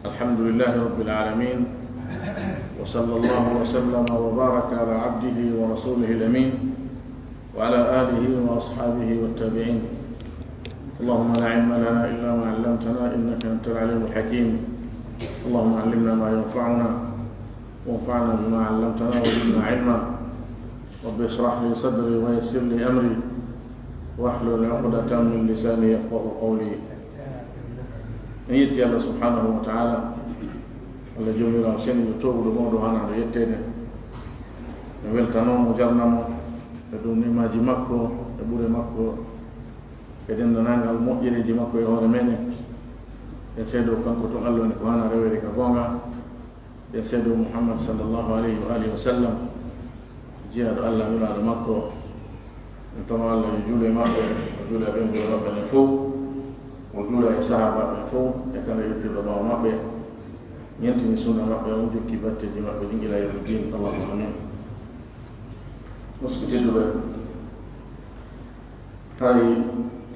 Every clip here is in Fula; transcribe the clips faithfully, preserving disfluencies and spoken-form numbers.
الحمد لله رب العالمين، وصلى الله وسلم وبارك على عبده ورسوله الأمين، وعلى آله وأصحابه والتابعين. اللهم لا علم لنا إلا ما علمتنا إنك أنت العليم الحكيم. اللهم علمنا ما ينفعنا وانفعنا بما علمتنا وزدنا علما. رب اشرح لي صدري ويسر لي أمري واحلل عقدة من لساني يفقه قولي. En yetti Allah subhanahu wa ta'ala, Allah joomiraawo seniiɗo, toowuɗo, mawɗo, hanaaɗo yetteede. En weltanoo mo, jarnamo e dow neemaaji makko e ɓure makko e denndaangal moƴƴereeji makko e hoore meɗen. En seedoo kanko tun Allah woni ko haana reweede ka goonga. En seedoo Muhammad sallallahu alayhi wa alihi wa sallam, jiyaaɗo Allah, nulaaɗo makko. En toro Allah yo juule maɓɓe, o juula e ɓen ɓuri maɓɓe ɓen fow, o juula e sahaabaaɓe ɓen fow, e kala yettirɗo ɓaawo maɓɓe, ñentini sunna maɓɓe on, jokki batteeji maɓɓe ɗin ila yawmi din. Allahumma amin. Musidɓe tedduɓe, haray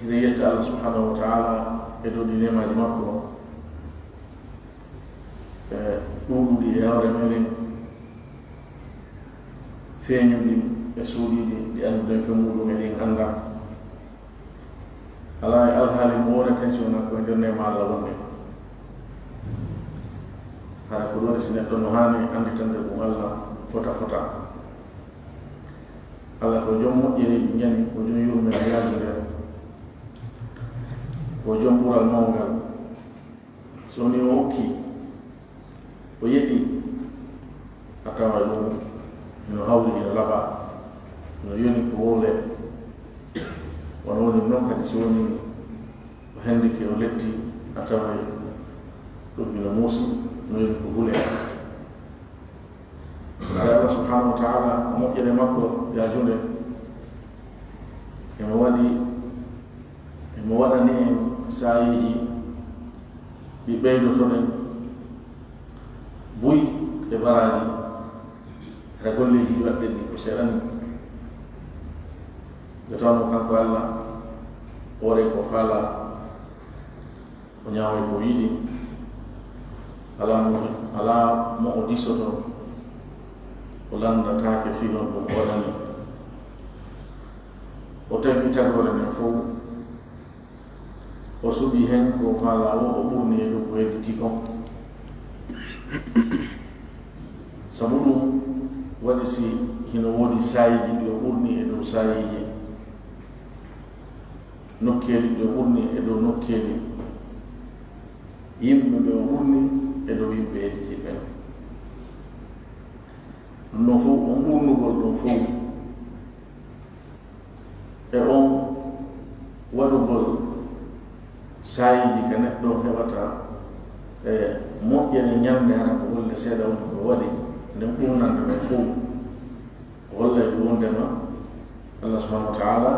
hiɗen yetta Allah subhanahu wa ta'ala e dow ɗi neemaaji makko, e ɗuuɗuɗi e hoore meɗen, feeñuɗi e suuɗiiɗi, ɗi annduɗen fii muɗum e ɗi en anndaa. Alaa e alhaali mo woneten si wonaa ko e nder neema Allah wonɗen. Hara ko ɗun waɗi si neɗɗo no haani annditande ɗum Allah fota fota. Allah ko jom moƴƴereeji ñani, ko jom yurmeende yaajunde, ko jom ɓural mawngal. So wonii o okkii, o yeɗii, a tawa ɗum hino hawri, hino laaɓi, hino yoni ko wowle. Wano woni non kadi, so wonii o hendike, o letti, a tawa ɗum hino muusi, hino yoni ko hule. Haray Allah subhanahu wa ta'ala, moƴƴere makko yaajunde, emo waɗi, emo waɗani en saa'iiji ɗi ɓeydotoɗen buy e baraaji, hara golleeji ɗi waɗɗen ɗi ko seeɗa ni. Nde tawnoo kanko Allah, o waɗay ko faalaa, o ñaaway ko yiɗi, alaa mo, alaa mo o disoto, o lanndataake fii honɗun o waɗani. O tawi tagoore nden fow, o suɓii hen ko faalaa woo, o ɓurni e dow ko hedditii kon. Sabu ɗun waɗi, si hino woodi saa'iiji ɗi o ɓurni e dow saa'iiji, nokkeeli ɗi o ɓurni e dow nokkeeli, yimɓe ɓe o ɓurni e dow yimɓe hedditiiɓe ɓen. Ɗun non fow, on ɓurnugol ɗun fow, e on waɗugol saa'iiji ka neɗɗo heɓata e moƴƴere ñande, hara ko golle seeɗa woni ko waɗi, nden ɓurnande ɗun fow, ko hollay ɗun wondema Allah subhanahu wa ta'ala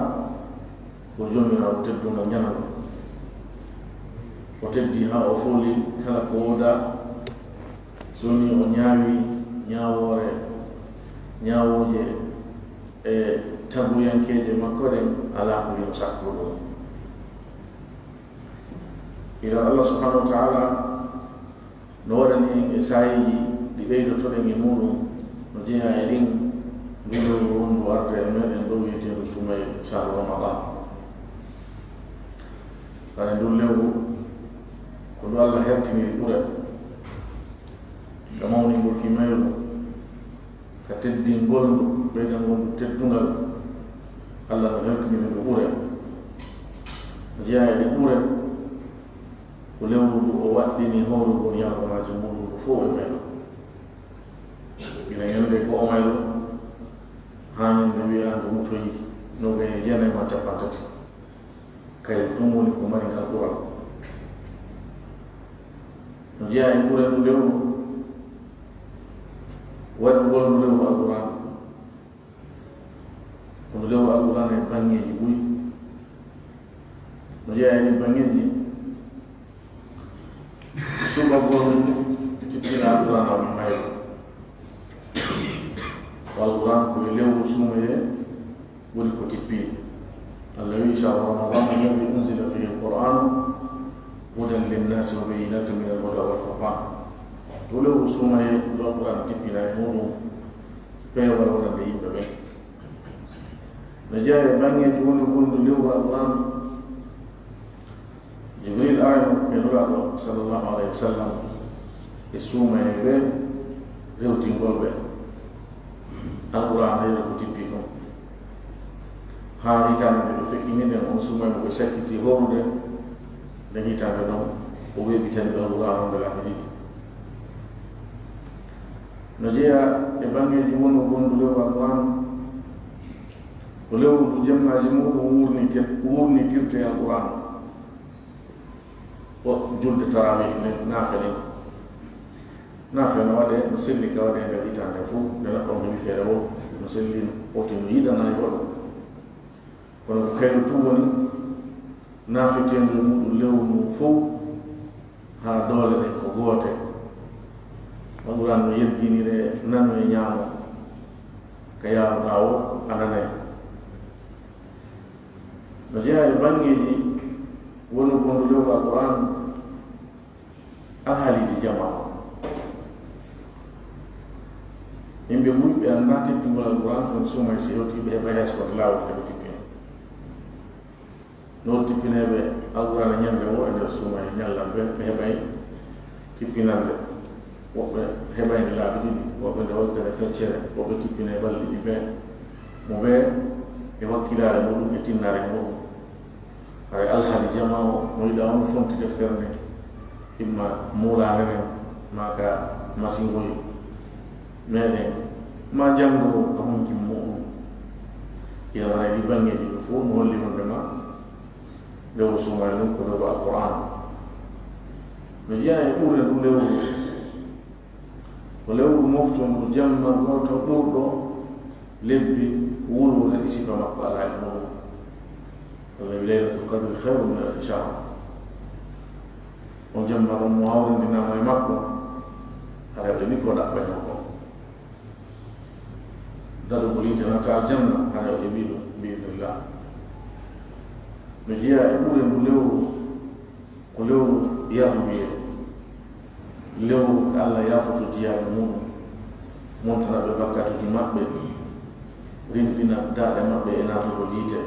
ko joomiraawo teddungal, ñalawma. O teddi haa o fooli kala ko woodaa. So wonii o ñaawi ñaawoore, ñaawooje e taguyankeeje makko ɗen, alaa ko hino sakko ɗun. Idan Allah subhanahu wa ta'ala no waɗani en e saa'iiji ɗi ɓeydotoɗen e muɗum, no jeyaa e ɗin ndun lewru wonndu arde e meɗen ɗoo, wi'eteendu suumayee, shahru Ramadan. Hara ndun lewru, ko ndu Allah hertiniri ɓure ka mawningol fii mayru, ka teddingol ndu, ɓeydangol ndu teddungal. Allah no hertiniri ndu ɓure. No jeyaa e ɗe ɓure, ko lewru ndu o waɗɗini howlugol ñalormaaji muɗum ndu fow e mayru. Gila ñande go'o mayru haa ñande wi'aa ndu mutoyi, noogay e jeenay maa cappanɗe tati. Kayru tun woni ko mari ngal ɓural. No jeyaa e ɓure ndu lewru, waɗugol ndu lewru Alqur'aan. Ko ndu lewru Alqur'aan e baŋŋeeji buy. No jeyaa e ɗin baŋŋeeji, suɓagol ndu e tippina Alqur'aan o e mayru. Alqur'aan ko e lewru suumayee woni ko tippii. Allah wi'i, "Shahru Ramadan alladhi unzila fihi al-Qur'an hudan lin-nasi wa bayyinatin min al-huda wal-furqan." To lewru suumayee, ɗo Alquraan tippina e muuɗum peewal wonande yimɓe ɓen. No jeyaa e baŋŋeeji woni wondu lewru Alquraan, Jibril arano e Nulaaɗo sallallahu alayhi wa sallam e suumayee ɓe rewtingol ɓe. Alquraan rewre ko tippi kon. Haa hitaande nde ɓe feƴƴini nden, on suumayee mo ɓe sakkiti hoorude, nden hitaande ɗon o weeɓitani ɓe Alquraan on laabi ɗiɗi. No jeyaa e baŋŋeeji wonu wondu lewru Alquraan, ko lewru ndu jemmaaji muuɗum wurnite-, wurnitirte e Alquraan. Ko julde tarawih ne, naafe ɗen. Naafe no waɗee, no selli ka waɗee nder hitaande fof, nde neɗɗo on heɓi feere woo, no selli, woti no yiɗanaa yo waɗu. Kono ko kayru tun woni naafiteendu e muuɗum lewru ndun fow, haa doole ɗen ko goote. Alquraan no yeddiniree nano e ñaamo, ka yaaruɗaa woo a nanay. No jeyaa e baŋŋeeji wonu wondu lewru Alquraan, alhaaliiji jamaa on. Yimɓe buy ɓe anndaa tippingol Alquraan, kono suumayee si hewtii ɓe heɓay hay so ko laawol ka ɓe tippina. No tippineeɓe Alquraan ñannde woo e nder suumayee ñallal ɓe, ɓe heɓay tippinannde. Woɓɓe heɓay nde laabi ɗiɗi, woɓɓe nde waɗa nde feccere, woɓɓe tippinee balɗe ɗiɗi ɓe. Mo ɓe e wakkilaare muuɗum e tinnaare muuɗum. Haray alhaali jamaa o, mo yiɗaa on fonti deftere nden, imma muulaare nden, maa ka masingoy meɗen, maa janngo ka honki muuɗum. Idan haray ɗi baŋŋeeji ɗi fow no holli wonde ma lewru suumayee ndun ko lewru Alquraan. No jeyaa e ɓurde ndu lewru, ko lewru moftondu jamma gooto ɓurɗo lebbi wulwude ɗi sifa makko alaa e muuɗum. Allah wi, "Laylatul qadri khayrun min alfi shahr." On jamma ɗon mo hawrindinaama e makko, haray ɓe ni ko ɗaɓɓayno ko. Daɗugol yiite natta aljanna, haray o heɓii ɗum, bi idnillah. No jeyaa e ɓure ndu lewru, ko lewru yarluyee, lewru Allah yaafoto jiyaaɓe mum, montana ɓe bakkatuuji maɓɓe, rimɗina daaɗe maɓɓe e naatugol yiite.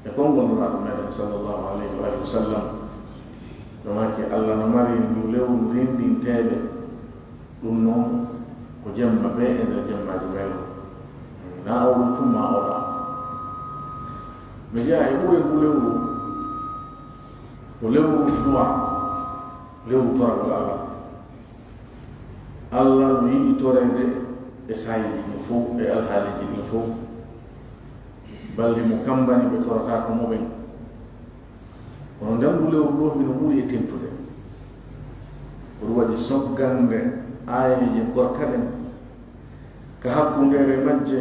E konngol Nulaaɗo meɗen sallallahu alayhi wa alihi wa sallam, no maaki, Allah no mari ndu lewru rinɗinteeɓe, ɗum noon ko jemma bee e nder jemmaaji mayru. Naa o ɗum tuma o ɗa. Mi jeyaa e ɓure ndu lewru, ko lewru du'a, lewru toragol Allah. Allah no yiɗi toreede e saayiiji ɗin fof, e alhaaliiji ɗin fof. Balɗe mo kammbani ɓe torataako mo ɓen. Kono nden ndu lewru ɗo hino ɓuri e tentude. Ko ɗum waɗi soggande aayeeje korka ɗen ka hakkundeere majje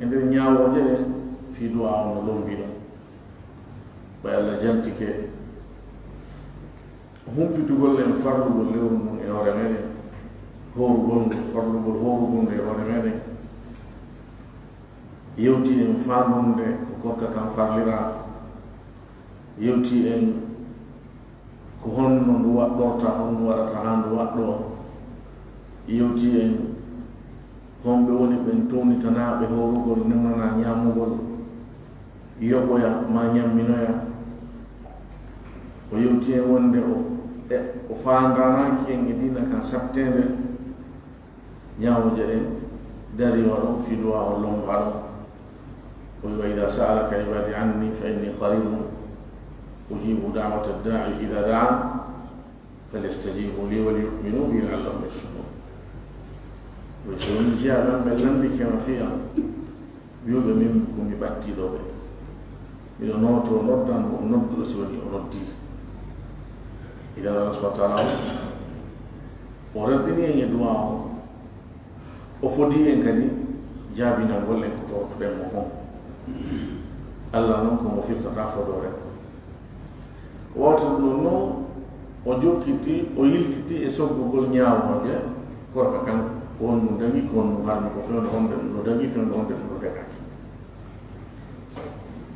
e nder ñaawooje ɗen fii du'a on no lombi ɗum. Ɓay Allah jantike humpitugol en farlugol lewru ndun e hoore meɗen, hoorugol ndu, farlugol hoorugol ndu e hoore meɗen. Yewti en faandunde ko korka kan farliraa. Yewti en ko honno ndu waɗɗorta, honno waɗata haa ndu waɗɗoo. Yewti en honɓe woni ɓen townitanaaɓe hoorugol, newnanaa ñaamugol, yoɓoya maa ñamminoya. O yewti en wonde o, e, o faandanaaki en e diina kan satteende. Ñaawooje ɗen dariwa ɗon fii du'a on lombaa ɗon. O wi'i, "Wa idha sa'alaka ibadi anni fa inni qaribun ujibu da'wata da'i idha da'an falyastajibu li wal yu'minu bi la'allahum yarshudun." O wi'i, "So woni jiyaaɓe am ɓe lanndike ma fii am, wi'u ɓe min ko mi ɓattiiɗo ɓe. Miɗo nootoo noddan mo o nodduɗo si woni o noddii." Idan Allah subhanahu wa ta'ala o, o raɗɗini en e du'a on. O fodii en kadi jaabinangol en ko tortuɗen mo kon. Allah non ko mo firtata fodoore. Ko wawti ɗum ɗon non, o jokkiti, o yiltiti e soggugol ñaawooje korka kan, ko honɗum dagi, ko honɗum harmi, ko fewndo honde ɗum no dagi, fewndo honde ɗum no dagaki.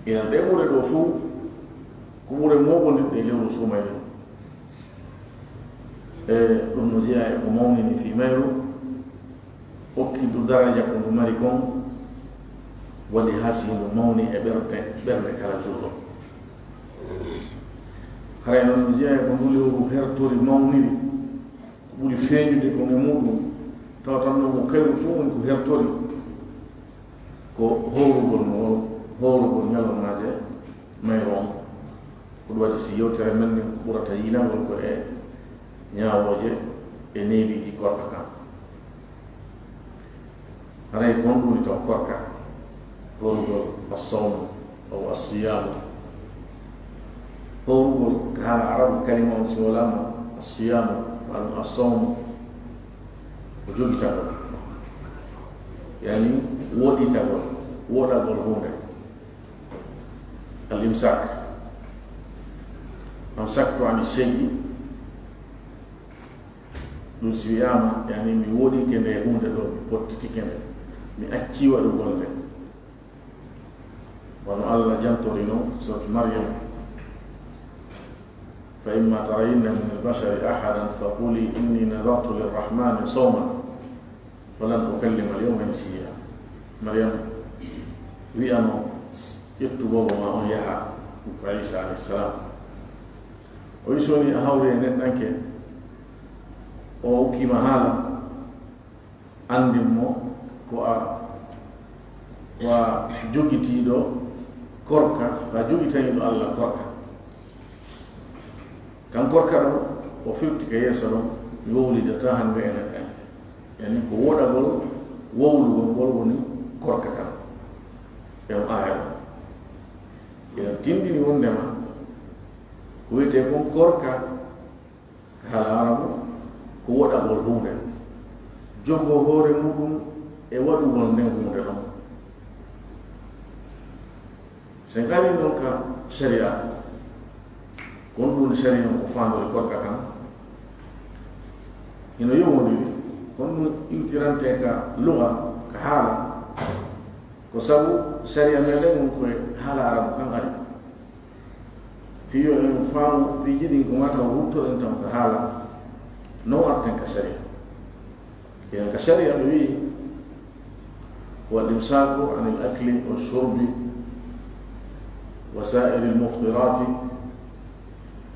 Inan ɗe ɓure ɗo fow, ko ɓure moɓondirɗe e lewru suumayee. E ɗum no jeyaa e ko mawnini fii mayru, okki ndu daraja ko ndu mari kon, waɗi haa si ndu mawni e ɓernde, ɓernde kala juulɗo. Haray non no jeyaa e ko ndu lewru hertori mawniri, ko ɓuri feeñude kon e muuɗum, tawa tan non ko kayru tun woni ko hertori, ko hoorugol no, hoorugol ñalormaaje mayru on. Ko ɗum waɗi si yewtere men nden ko ɓurata yiilagol ko e ñaawooje e neediiji korka kan. Haray ko honɗum woni taw korka? Hoorugol, assawmu, aw assiyaamu. Hoorugol, ka haala arabu kalima on si walaama assiyaamu, maa ɗum assawmu, ko jogitagol. Yani, woɗitagol, woɗagol huunde. Al imsak. Amsaktu ani shay'i. Ɗum si wiyaama, yani mi woɗike nde huunde ɗo, mi pottitike nde, mi accii waɗugol nde. Wano Allah jantori non, surat Maryam, "Fa imma tarayinna min al-bashari ahadan fa quli inni nadartu lirrahmani sawman falan ukallima al-yawma insiya." Maryam wi'ano ƴettu boobo ma on yaha, ko Isa alayhi salam. O wi so woni a hawri e neɗɗanke, o okkiima haala, anndin mo ko a, ko a jogitiiɗo korka, ko a jogitaniiɗo Allah korka. Kan korka ɗon, o firti ka yeeso ɗon, mi wowlidata hannde e neɗɗanke. Yani ko woɗagol, wowlugol ngol woni korka kan. E on aaya ɗon. Ina tindini wondema ko wiyetee kon korka, ka haala arabu, ko woɗagol huunde, jogoo hoore muɗum e waɗugol nden huunde ɗon. Si en arii non ka sharia, ko honɗum sharia on ko faandori korka kan? Hino yowondiri, ko honɗum iwtirantee ka luga, ka haala? Ko sabu sharia meɗen on ko e haala arabu kan ari. Fii yo en faamu piiji ɗin ko mataw ruttoɗen tan ko haala, no arten ka sharia. Enen ka sharia ɓe wi'i, "Wal imsaku anil akli wa shurbi wa sa'iril muftirati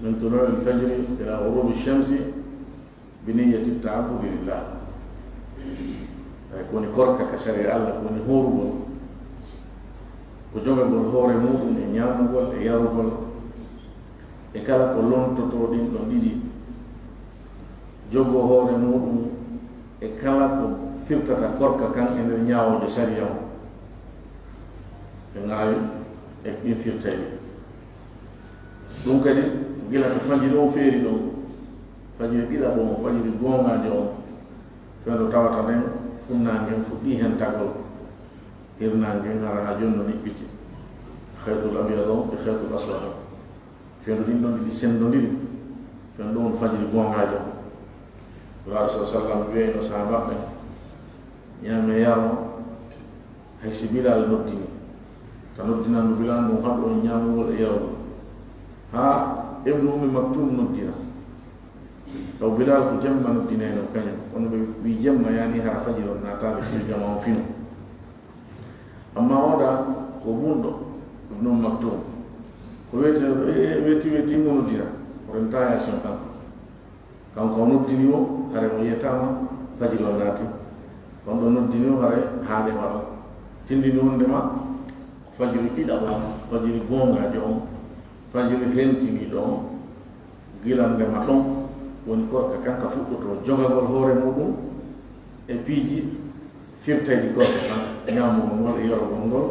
min tulu'il fajri ila ghurubi shamsi bi niyyati ta'abbudi lillah." Ay, ko woni korka ka sharia Allah, ko woni hoorugol, ko jogagol hoore muɗum e ñaamugol e yarugol e kala ko lontotoo ɗin ɗon ɗiɗi, jogoo hoore muɗum e kala ko firtata korka kan e nder ñaawooje sharia on. Ɓe ŋaawi e ɗin firtayɗi. Ɗum kadi, gila ko fajiri on feeri ɗon, fajiri ɗiɗaɓo on, fajiri goongaajo on, fewndo tawata nden funnaange on fuɗɗii hentagol, hirnaange ngen hara haa jooni no niɓɓiti, khaytul abyad on e khaytul aswad on. Fewndo ɗin ɗon ɗiɗi senndondiri, fewndo on fajiri goongaajo on. Nulaaɗo sallallaahu alayhi wa sallam wi'ayno sahaabaaɓe ɓen, ñaamee yaron, hay si Bilaal noddini, ta noddinandu Bilaal ndun haɗu on ñaamugol e yarugol, haa Ibnu Ummi Maktuum noddina. Taw Bilaal ko jemma noddinayno kañum, kono ɓe wi'i jemma yaani hara fajiri on naataali fii jamaa on fino. Amma oɗa ko bunɗo, Ibnu Ummi Maktuum, ko weeti, weeti, weeti mo noddina, o rentaa Yaasin kanko. Kanko o noddini o, hare o yiyataama fajiri on naati. On ɗo noddini o, hare haade waɗa. Tindini wondema ko fajiri ɗiɗaɓo on, fajiri goongaajo on, fajiri hentiniiɗo on, gila ndema ɗon woni korka kan ka fuɗɗotoo jogagol hoore muɗum e piiji firtayɗi korka kan, ñaamugol ngol e yarugol ngol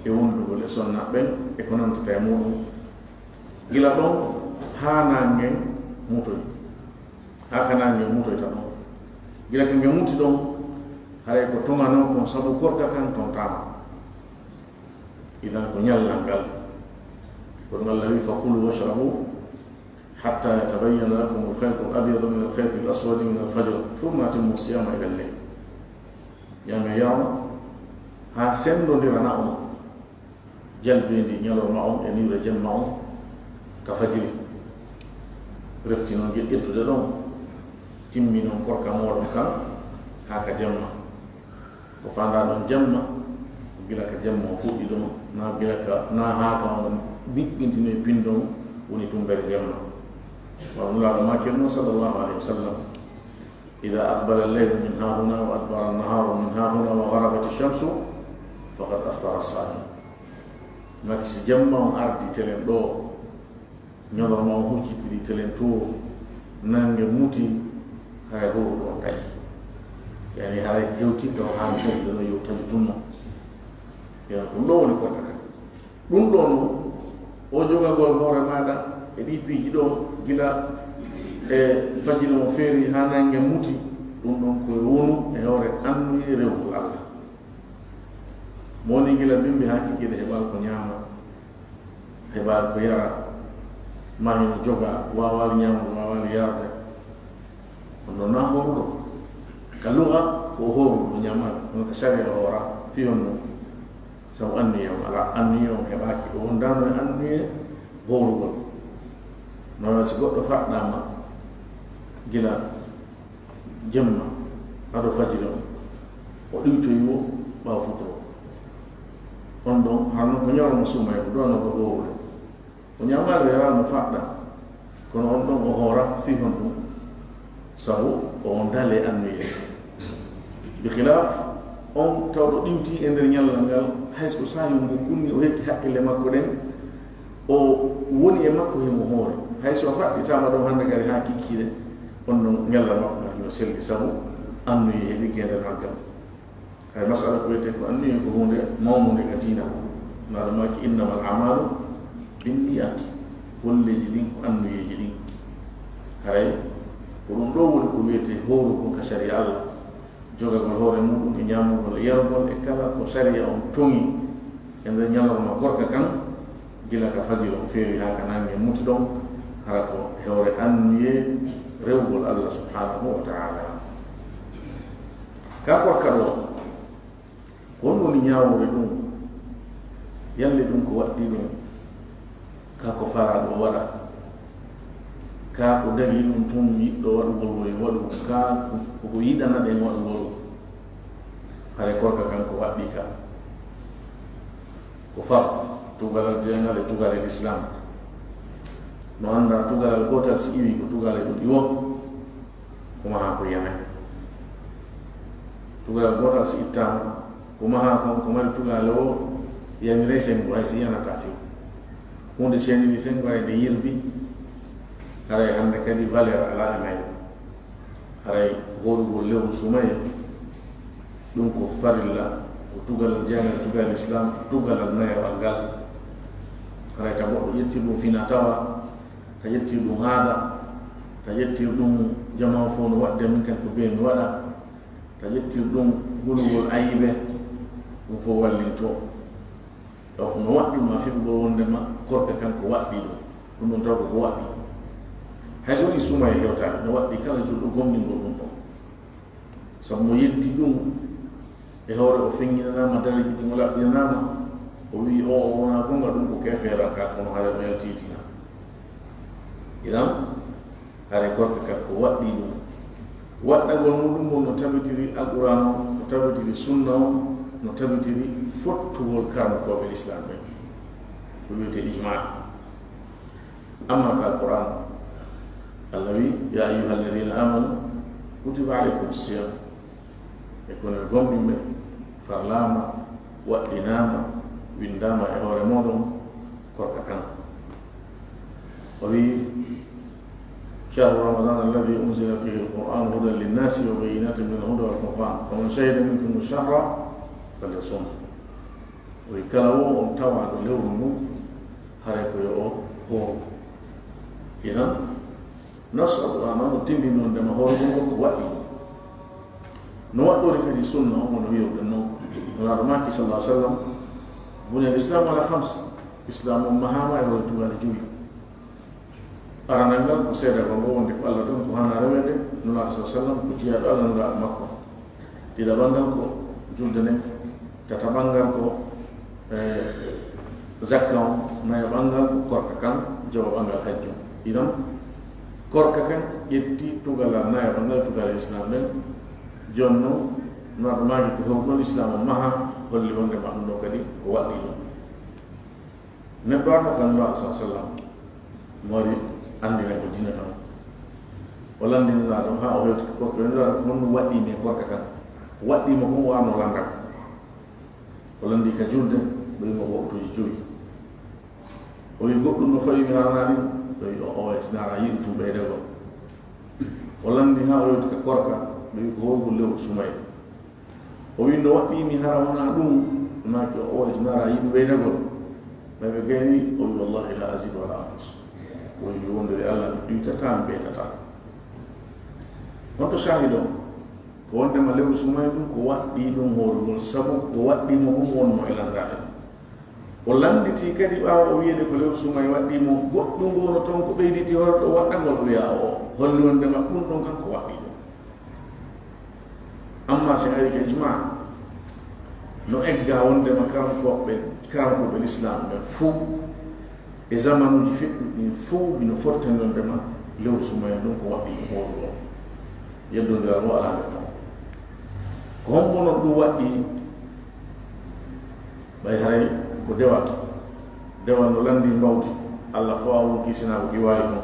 e wondugol e sonnaaɓe ɓen e ko nantata e muɗum. Gila ɗon haa naange ngen mutoy. Haa ka naange ngen mutoyta ɗon. Gila ka nge muti ɗon, haray ko toŋanoo kon sabu korka kan tontaama. Idan ko ñallal ngal. Kono Allah wi, "Fakulu washrabu hatta yatabayyana lakumul khaytul abyadu minal khaytil aswadi minal fajr, thumma atimmu siyama ilal layl." Ñaamee yaron haa senndondirana on jalbeendi ñalorma on e niwre jemma on ka fajiri. Refti non ƴettude ɗon timminon korka mooɗon kan haa ka jemma. Ko faandaa ɗon jemma, ko gila ka jemma o fuɗɗi ɗon, naa gila ka, naa haa ka on niɓɓintinoy pinndon woni tumbere jemma. Wa Nulaaɗo maakiri non, sallallahu alayhi wa sallam, "Idaa aqbala al-laylu min haahunaa wa adbara an-nahaaru min haahunaa wa gharabati ash-shamsu faqad aftara as-saa'im." Maaki si jemma on ardi telen ɗoo, ñalorma on huccitiri telen too, nannge muti, haray hooruɗo on taƴi. Yani haray hewtinta o haa mi taƴi ɗo yo taƴu tun non. Yani ɗum ɗoo woni korka kan. Ɗum ɗoo non, o jogagol hoore maaɗa e ɗii piiji ɗoo, gila e fajiri on feeri haa nannge muti, ɗum ɗon ko wonu e hoore annuye rewgol Allah. Mo woni gila bimbi haa kikiiɗe heɓal ko ñaama, heɓal ko yara, maa hino joga, waawaali ñaamude, waawaali yarde. Kono naa hooruɗo. Ka luga ko hooruɗo ñaamal, kono ka sariya o hoora, fii honno? Sabu anniye on alaa, anniye on heɓaaki, o wondaano e anniye hoorugol. No si goɗɗo faɗɗaama gila jemma, ado fajiri on, o ɗiwtoyi wo ɓaawo futuro. On ɗon, hano ko ñalorma suumayee, ko ɗon o ɗo hoorude. O ñaamaali, o yaraali, no faɗɗa. Kono on ɗon o hoora fii honɗum? Sabu o wondaali e anniye. Bi khilaaf, on tawɗo ɗiwti e nder ñallal ngal, hay so saahi ngu kunni, o hetti hakkille makko ɗen, o woni e makko himo hoori. Hay so faɗɗitaama ɗon hannde kadi haa kikiiɗe, on ɗon ñallal makko ngal hino selli, sabu anniye heɓike e nder maggal. Hay masala ko wiyetee ko anniye ko huunde mawnunde ka diina. Nulaaɗo maaki, "Innamal a'maalu binniyat." Golleeji ɗin ko anniyeeji ɗin. Haray ko ɗum ɗoo woni ko wiyetee hoorugol ka sariya Allah. Jogagol hoore muɗum e ñaamugol e yarugol e kala ko sariya on toŋi e nder ñalorma korka kan, gila ka fajiri on feewi haa ka nannge muti ɗon, hara ko e hoore anniye rewugol Allah subhanahu wa ta'ala. Ka korka ɗoo, ko honɗum woni ñaawoore ɗum? Yalle ɗum ko waɗɗii ɗum? Kaa ko faraaɗo o waɗa? Kaa ko dagii ɗum tun yiɗɗo waɗugol wo yo waɗu? Kaa ko, ko ko yiɗana ɗen waɗugol? Haray korka kan ko waɗɗii ka. Ko fard, tugalal jeeyngal e tugalal Islam. No anndaa tugalal gootal si iwii ko tugalal ɗum ɗi wo. Ko mahaa ko yanay. Tugalal gootal si ittaama, ko mahaa kon ko mari tugaale o yamiray senngo, hay si yanataa few. Huunde seeniri senngo, hay nde yirbi, haray hannde kadi valeur alaa e mayre. Haray hoorugol lewru sumayee, ɗum ko farilla, ko tugalal jeeyngal, tugalal Islam, tugalal nayawal ngal. Haray ta goɗɗo ƴettii ɗum fina tawa, ta ƴettii ɗum aada, ta ƴettii ɗum jamaa fof no waɗde, min kadi ko bee mi waɗa, ta ƴettii ɗum hulugol ayibe, ɗum fof wallintoo. Donc, no waɗɗii ma fiɓugol wonndema korka kan ko waɗɗii ɗum. Ɗum ɗon taw ko ko waɗɗii. Hay so wonii sumayee hewtaani, no waɗɗii kala julɗo gomɗingol ɗum ɗon. Sabu mo yeddi ɗum, e hoore o feŋŋinanaama, dareeji ɗin o laɓɓinanaama, o wi'i, "Oo, o wonaa goonga, ɗum ko keefeeranka, kono haray o yaltii diina." Idan, haray korka kan ko waɗɗii ɗum. Waɗɗagol muɗum on no tabitiri Alqur'aan on, no tabitiri Sunna on, no tabitiri fottugol karnokooɓe Lislaam ɓen. Ko wiyetee ijmaa. Amma ka Alqur'aan, Allah wi'i, "Yaa ayyuhal ladiina aamanu, kutiba alaykumus siyaam." E kono e gomɗinɓe, farlaama, waɗɗinaama, winndaama e hoore mooɗon korka kan. O wi'i, "Shahru Ramadaan alladhii unzila fiihil Qur'aanu hudan linnaasi wa bayyinaatin minal hudaa wal furqaan, faman shahida minkumush shahra falyasumhu." O wi'i, "Kala wo on tawaaɗo lewru ndun, haray ko yo o hooru." Idan, nas Alqur'aan on no tinndini wonndema hoorugol ngol ko waɗɗii. No waɗɗori kadi Sunna on, wano wi'irɗen non. Nulaaɗo maaki, sallallahu alayhi wa sallam, "Buniyal Islaamu alaa khams." Islaam on mahaama e hoore tugaale jowi. Aranal ngal ko seedagol ngol wonde ko Allah tan ko haanaa reweede, Nulaaɗo, sallallahu alayhi wa sallam, ko jiyaaɗo Allah, Nulaaɗo makko. Ɗiɗaɓal ngal ko julde nden, tataɓal ngal ko, eh, zakka on, nayaɓal ngal ko korka kan, jowaɓal ngal hajju. Idan, Korka kan ƴetti tugalal nayaɓo ngal, tugalal Islam ɗen. Jooni non, no aɗa maaki ko hewɗon Islam o maha, holli wonde ma ɗum ɗo kadi ko waɗɗii ɗum. Neɗɗo arɗo kan Nulaaɗo sa sallam, mo wari anndina ko diina kan. O lanndinanaa ɗum haa o hewti ko korka, Nulaaɗo, ko honɗum waɗɗii mi e korka kan? Ko waɗɗii mo kon o arno lannda. O lanndii ka julde, ɓe wi'i mo ko waktuuji jowi. O wi'i, goɗɗum no fawi mi haranaa ɗin? Ɓe wi'i, o, o, e si naara yiɗu tun ɓeydagol. O lanndii haa o yewti ka korka, ɓe wi'i, ko howgol lewru sumayee. O wi'i, no waɗɗii mi hara wonaa ɗum? Ɓe maaki, o, o, e si naara yiɗu ɓeydagol? Ɓe ɓe gayni, o wi'i, wallahi la azidu wala anqus. O wi'i, mi wondiri Allah, mi ɗuytataa, mi ɓeydataa. Honto shahid on? Ko wondema lewru sumayee ɗum, ko waɗɗii ɗum horugol, sabu ko waɗɗii mo ɗum wonno e lanndaade. O lannditii kadi ɓaawo o wiyeede ko lewru sumayee waɗɗii mo, goɗɗum wonno toon ko ɓeyditi hoore ɗo waɗɗagol, o wi'a o holli wondema ɗum ɗon kan ko waɗɗii ɗum. Amma si en ari ka ijmaa, no egga wondema karamkooɓe, karamkooɓe Lislaam ɓen fow, e zamanuuji feƴƴuɗi ɗin fow, hino fottani wondema lewru sumayee ɗum ko waɗɗii ɗum horugol. Yeddondiral mo alaa nder ton. Ko hombo non ɗum waɗɗii? Ɓay haray ko dewal. Dewal no lanndii mbawdi, Allah fawa won kisinaa ko iwaayi kon.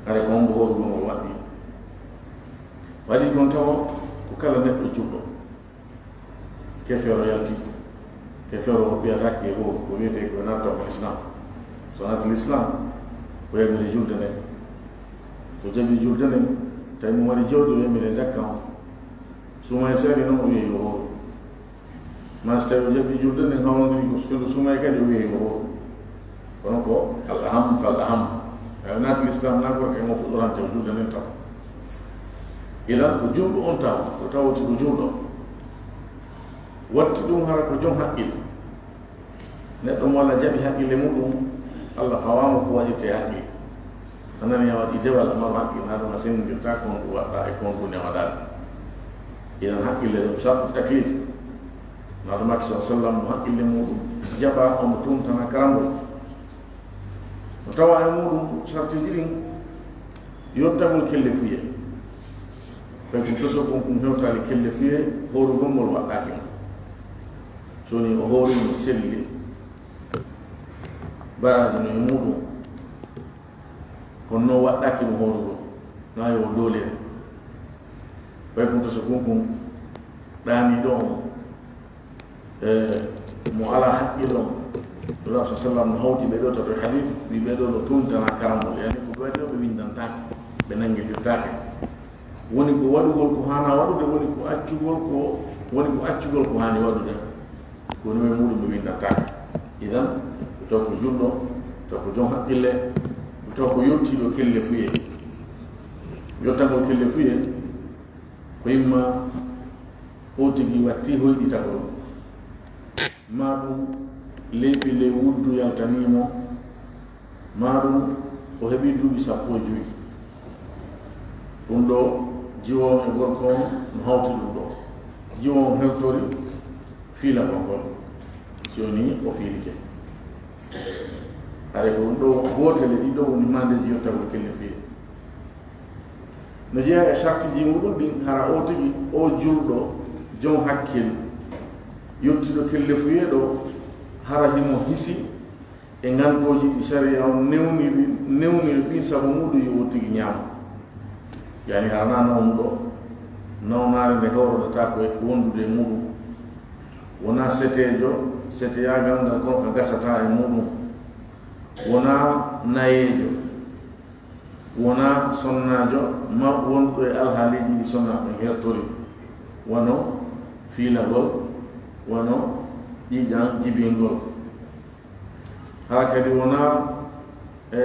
Haray ko hombo horugol ngol waɗɗii? Waɗi kon tawa ko kala neɗɗo julɗo. Kefeero yalti. Kefeero o wiyataake ko, ko wiyetee ko natta ko Lislaam. So naati Lislaam, o yamiri julde nden. So jaɓi julde nden, tawi mo mari jawdi, o yamiri zakka on. Sumayee seeri non, o wi'i yo hooru. Maa si tawi o jaɓi julde nden, hawrondiri ko fewndo sumayee kadi, o wi'i yo hooru. Kono ko al aham fal aham. Tawi naati Lislaam na korka mo fuɗɗorante o julde nden taw. Ilan ko julɗo on taw, ko tawti ko julɗo. Watti ɗum hara ko jom haqqil. Neɗɗo mo Allah jaɓi haqqille muɗum, Allah fawaama ko waɗirte haqqille. A nani a waɗi dewal, amma haqqille na ɗum a senndirta ko honɗum waɗɗa e ko honɗum newaɗa. Idan haqqille ɗum sartu taklif. Naɗo Makki sa sallam mo haqqille muɗum jaɓa, omo tuntana karambol. No tawa e muɗum sartiji ɗin yottagol kellefuyee. Fay ko toso kon, kon hewtaali kellefuyee, hoorugol ngol waɗɗaaki mo. So ni o hoori mo selli, baraaji no e muɗum, kono non waɗɗaaki mo hoorugol, na yo o doolire. Fay ko toso kon, kon ɗaaniiɗo on, e, mo alaa haqqil on. Rasul sa sallam no hawti ɓe ɗo tato e hadis, wi ɓe ɗo no tuntana karambol, yani ko ɓe waɗi o ɓe winndantaake, ɓe nanngitirtaake. Woni ko waɗugol ko haana waɗude, woni ko accugol ko, woni ko accugol ko haani waɗude. Ko woni e muɗum ɓe winndantaake. Idan, ko taw ko julɗo, taw ko jom haqqille, ko taw ko yottiiɗo kellefuyee. Yottagol kellefuyee, ko imma o tigi watti hoyɗitagol, maa ɗum leyɓi ley wuddu yaltanii mo, maa ɗum o heɓii duuɓi sappo e jowi. Ɗum ɗo, jiwo on e gorko on no hawti ɗum ɗo. Jiwo on heltori fiilagol ngol, si wonii o fiilike. Haray ko ɗum ɗo, gootel e ɗiɗo woni mandeeji yottagol kellefuyee. No jeyaa e sartiji muɗum ɗin, hara o tigi, o julɗo, jom hakkil, yottiiɗo kellefuyee ɗo, hara himo hisi e ngantooji ɗi sariya on newniri, newniri ɗin sabu muɗum yo o tigi ñaamo. Yani hara na nawnuɗo, nawnaare nde hawroɗata ko e wondude e muɗum. Wonaa seteejo, seteyaagal ngal kono ka gasataa e muɗum. Wonaa nayeejo. Wonaa sonnaajo ma wonɗo e alhaaliiji ɗi sonnaaɓe ɓen hertori, wano fiilagol, wano ƴiiƴan jibingol. Haa kadi wonaa e